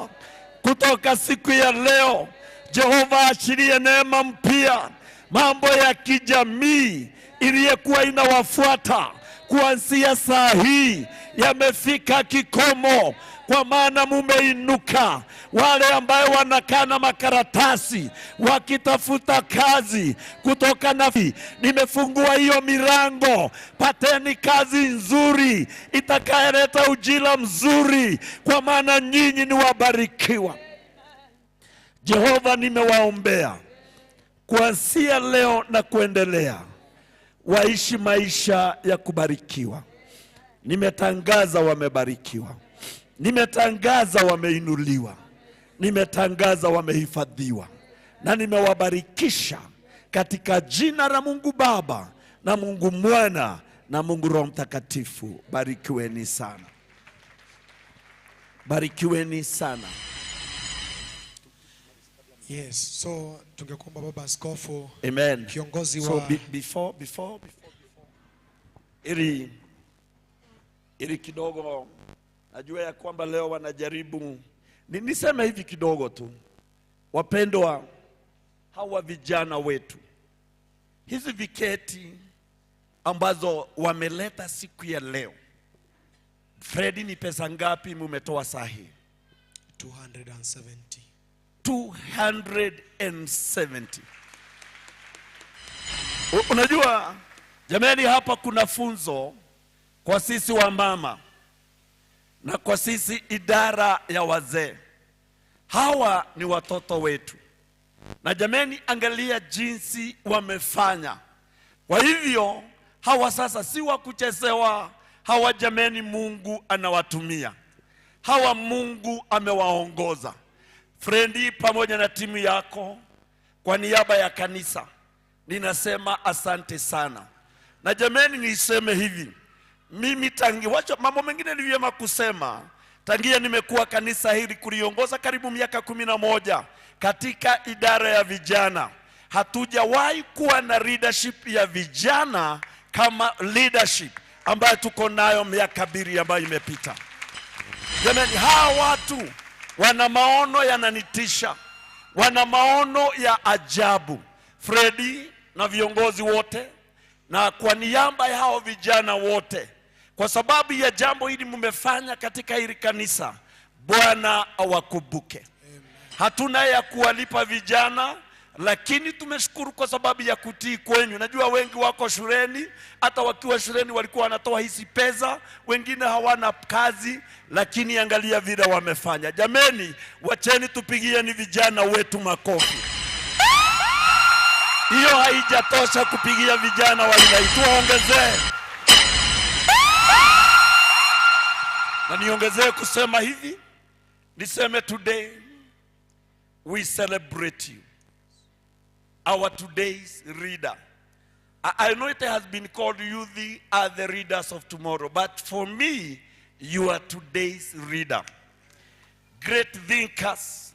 kutoka siku ya leo. Jehova achilie neema mpya, mambo ya kijamii iliyokuwa inawafuata kuanzia saa hii yamefika kikomo, kwa maana mumeinuka. Wale ambayo wanakaa na makaratasi wakitafuta kazi kutoka nafi, nimefungua hiyo milango. Pateni kazi nzuri itakayeleta ujira mzuri, kwa maana nyinyi ni wabarikiwa. Jehova, nimewaombea kuanzia leo na kuendelea, waishi maisha ya kubarikiwa. Nimetangaza wamebarikiwa, nimetangaza wameinuliwa, nimetangaza wamehifadhiwa, na nimewabarikisha katika jina la Mungu Baba na Mungu Mwana na Mungu Roho Mtakatifu. Barikiweni sana, barikiweni sana. Yes, so tungekuomba Baba Askofu, Amen. Kiongozi So wa before, ili kidogo najua ya kwamba leo wanajaribu niseme hivi kidogo tu, wapendwa, hawa vijana wetu, hizi viketi ambazo wameleta siku ya leo, Fredi, ni pesa ngapi mumetoa sahi? 270. 270. Unajua jamani, hapa kuna funzo kwa sisi wa mama na kwa sisi idara ya wazee. Hawa ni watoto wetu, na jamani, angalia jinsi wamefanya. Kwa hivyo hawa sasa si wa kuchezewa. Hawa jamani, Mungu anawatumia hawa, Mungu amewaongoza. Frendi, pamoja na timu yako, kwa niaba ya kanisa ninasema asante sana. Na jameni, niseme hivi, mimi tangi, wacha mambo mengine ni vyema kusema, tangia nimekuwa kanisa hili kuliongoza karibu miaka 11 katika idara ya vijana, hatujawahi kuwa na leadership ya vijana kama leadership ambayo tuko nayo miaka 2 ambayo imepita. Jamani, hawa watu wana maono yananitisha, wana maono ya ajabu. Fredi na viongozi wote, na kwa niaba ya hao vijana wote, kwa sababu ya jambo hili mmefanya katika hili kanisa, Bwana awakumbuke. Hatuna ya kuwalipa vijana, lakini tumeshukuru kwa sababu ya kutii kwenyu. Najua wengi wako shuleni, hata wakiwa shuleni walikuwa wanatoa hizi pesa, wengine hawana kazi, lakini angalia vile wamefanya. Jameni, wacheni tupigieni vijana wetu makofi. Hiyo haijatosha kupigia vijana wa aina hii, tuwaongezee. Na niongezee kusema hivi, niseme today we celebrate you, our today's reader. I know it has been called you the are the readers of tomorrow, but for me, you are today's reader. Great thinkers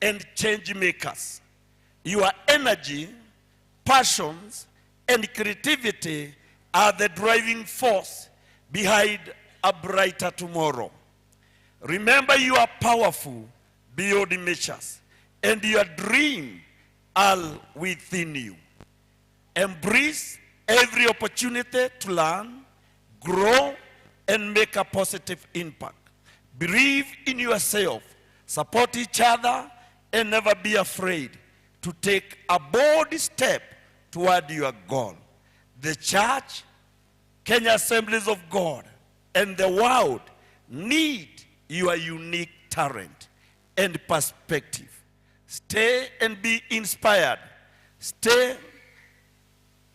and change makers. Your energy, passions, and creativity are the driving force behind a brighter tomorrow. Remember, you are powerful beyond measures, and your dream are within you. Embrace every opportunity to learn, grow, and make a positive impact. Believe in yourself, support each other, and never be afraid to take a bold step toward your goal. The church, Kenya Assemblies of God, and the world need your unique talent and perspective. Stay and be inspired. Stay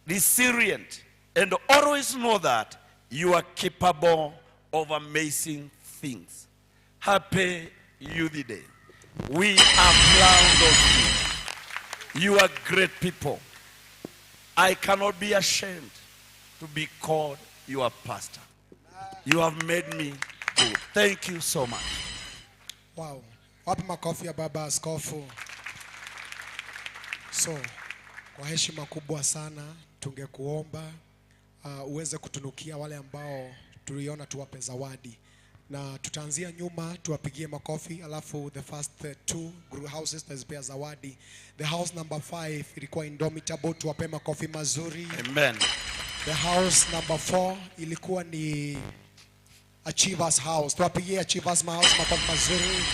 resilient. And always know that you are capable of amazing things. Happy Youth Day. We are proud of you. You are great people. I cannot be ashamed to be called your pastor. You have made me good. Thank you so much. Wow. Wapi makofi ya baba askofu? So, kwa heshima kubwa sana tungekuomba uweze kutunukia wale ambao tuliona tuwape zawadi. Na tutaanzia nyuma tuwapigie makofi, alafu the first two group houses tutazipea zawadi. The house number 5 ilikuwa Indomitable, tuwape makofi mazuri. Amen. The house number 4 ilikuwa ni Achievers House. Tuwapigie Achievers House makofi mazuri.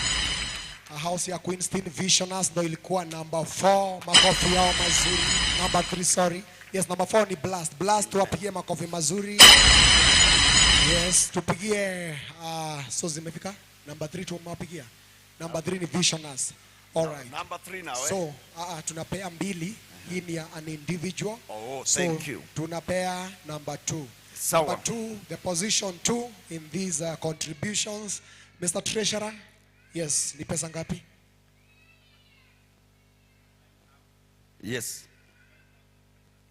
A house ya Queenston Visioners ndo ilikuwa number 4, makofi yao mazuri. Number 3, sorry. Yes, number 4 ni Blast. Blast tuwapigie makofi mazuri. Yes, tupigie so zimefika number 3 tumewapigia. Number 3 ni Visioners. All right. Number 3 now. So, tunapea mbili. Hii ni an individual. Oh, so, thank you. Tunapea number 2. Sawa. Number 2, the position 2 in these contributions. Mr. Treasurer, yes, ni pesa ngapi? Yes.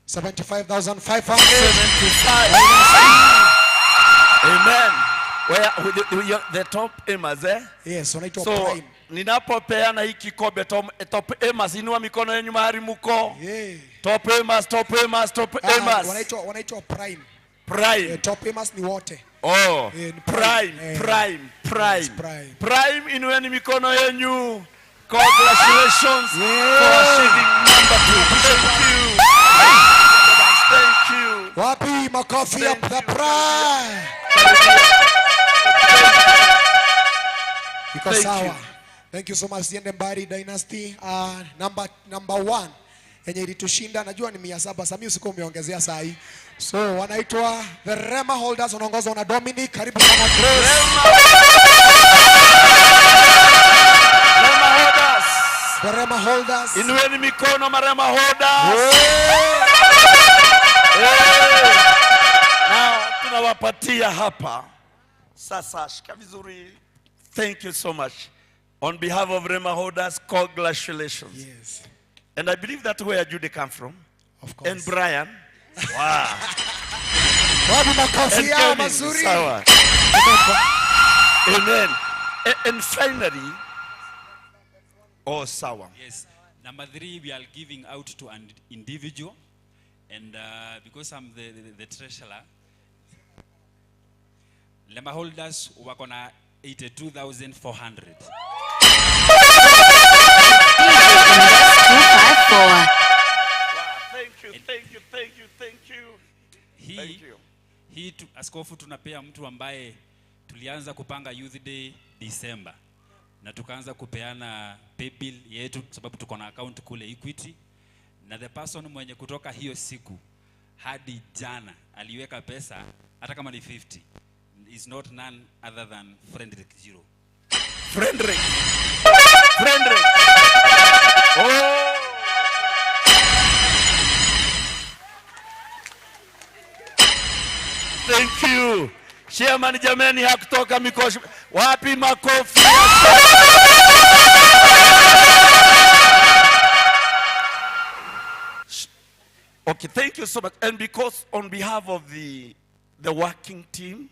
75,500. 75. Amen. Where the top aimers, eh? Yes, wanaitwa so, prime. Ninapopeana hii kikombe top aimers, inua mikono yenu mahali mko. Yeah. Top aimers, top aimers, top aimers. Wanaitwa prime. Prime. Top aimers ni wote. Oh, ni prime, prime, prime. Yes, prime. Prime, inueni mikono yenu. Congratulations for achieving number 2. Thank you. Thank you. Wapi makofi ya the prime. Iko sawa. Thank you so much. Siende mbali Dynasty. Number 1 yenye ilitushinda najua ni 700. Sami usiku umeongezea saa hii. So wanaitwa the Rema Holders, wanaongozwa na Dominic. Karibu sana Grace. Rema Holders. The Rema Holders. Inueni mikono Rema Holders. Hey. Now tunawapatia hapa. Sasa shika vizuri. Thank you so much. On behalf of Rema Holders, congratulations. Yes. And I believe that's where Judy come from. Of course. And Brian. Wow. Wapi makofi yao mazuri. Sawa. Amen. And finally, oh, sawa. Yes. Number 3, we are giving out to an individual. And because I'm the treasurer, Rema Holders wako na 82,400. Wow, thank you, thank you, thank you, thank you. Thank you. Hii askofu tunapea mtu ambaye tulianza kupanga Youth Day December na tukaanza kupeana pay bill yetu sababu tuko na account kule Equity, na the person mwenye kutoka hiyo siku hadi jana aliweka pesa hata kama ni 50 is not none other than Frederick Jiro. Frederick. Frederick. Oh. Thank you. Chairman jameni hakutoka mikoshi. Wapi makofi? Okay, thank you so much. And because on behalf of the working team,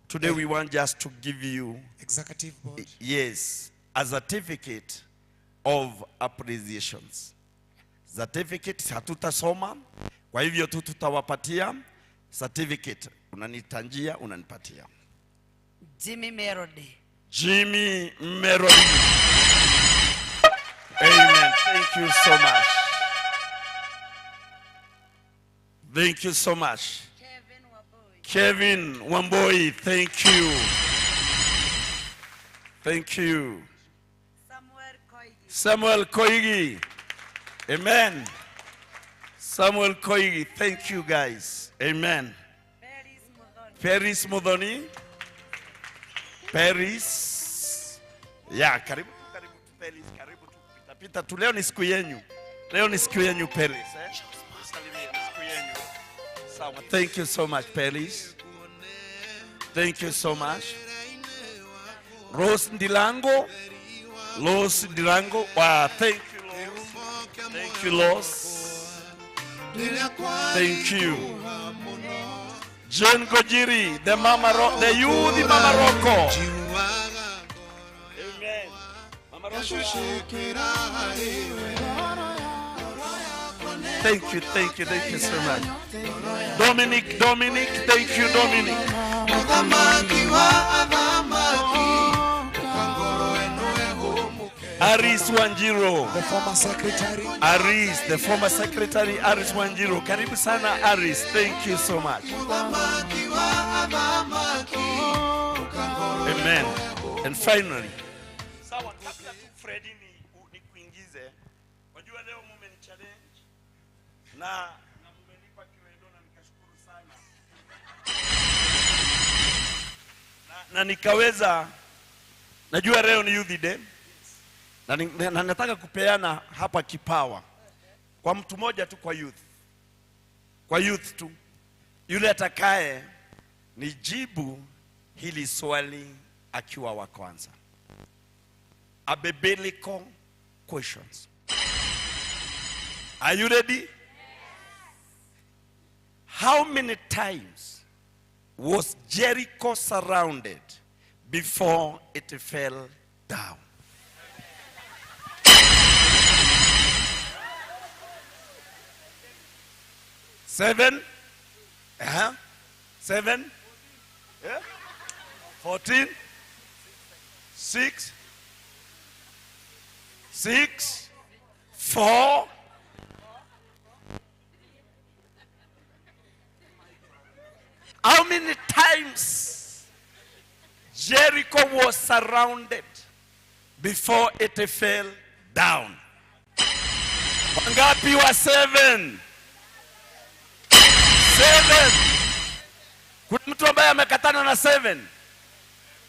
today we want just to give you executive board. Yes, a certificate of appreciations. Certificate hatutasoma, kwa hivyo tu tutawapatia certificate. Unanitanjia, unanipatia. Jimmy Melody. Jimmy Melody. Amen. Thank you so much. Thank you so much. Kevin Wamboi, thank you. Thank you. Samuel Koigi. Amen. Samuel Koigi, thank you guys. Amen. Paris Muthoni. Paris. Yeah, karibu karibu Paris, karibu tu pita pita tu. Leo ni siku yenu. Leo ni siku yenu Paris, eh? Salimia, ni siku yenu. Sawa. Thank you so much, Pelis. Thank you so much. Rose Ndilango. Rose Ndilango. Wow, thank you, Rose. Thank you, Rose. Thank you. Jane Gojiri, the Mama the youth Mama Rocco. Amen. Mama Rocco. Thank you, thank you, thank you so much. Dominic, Dominic, thank you, Dominic. Aris Wanjiru. The former secretary. Aris, the former secretary, Aris Wanjiru. Karibu sana, Aris. Thank you so much. Amen. And finally, sawa, kabla tu Freddy nikuingize, wajua leo mumenichallenge na mumenipa kiwendo na nikashukuru sana. Na nikaweza, najua leo ni Youth Day. Na nataka kupeana hapa kipawa kwa mtu mmoja tu, kwa youth. Kwa youth tu. Yule atakaye nijibu hili swali akiwa wa kwanza. A biblical questions. Are you ready? Yes. How many times was Jericho surrounded before it fell down? 7, 7, yeah? 14, 6, 6, 4. How many times Jericho was surrounded before it fell down? Wangapi wa 7? 7. Kuna mtu ambaye amekatana na 7?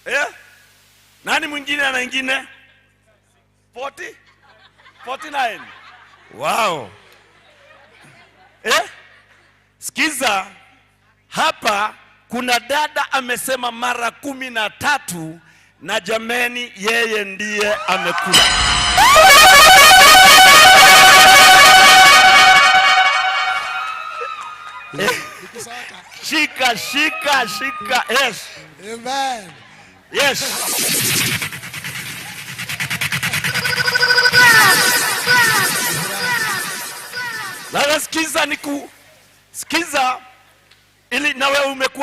Eh? Nani mwingine ana ingine? 40? 49. Wow. Eh? Sikiza, hapa kuna dada amesema mara 13 na jameni yeye ndiye amekula. Shika, shika, shika. Yes. Amen. Yes. Sasa sikiza, nikusikiza ili na wewe umekuwa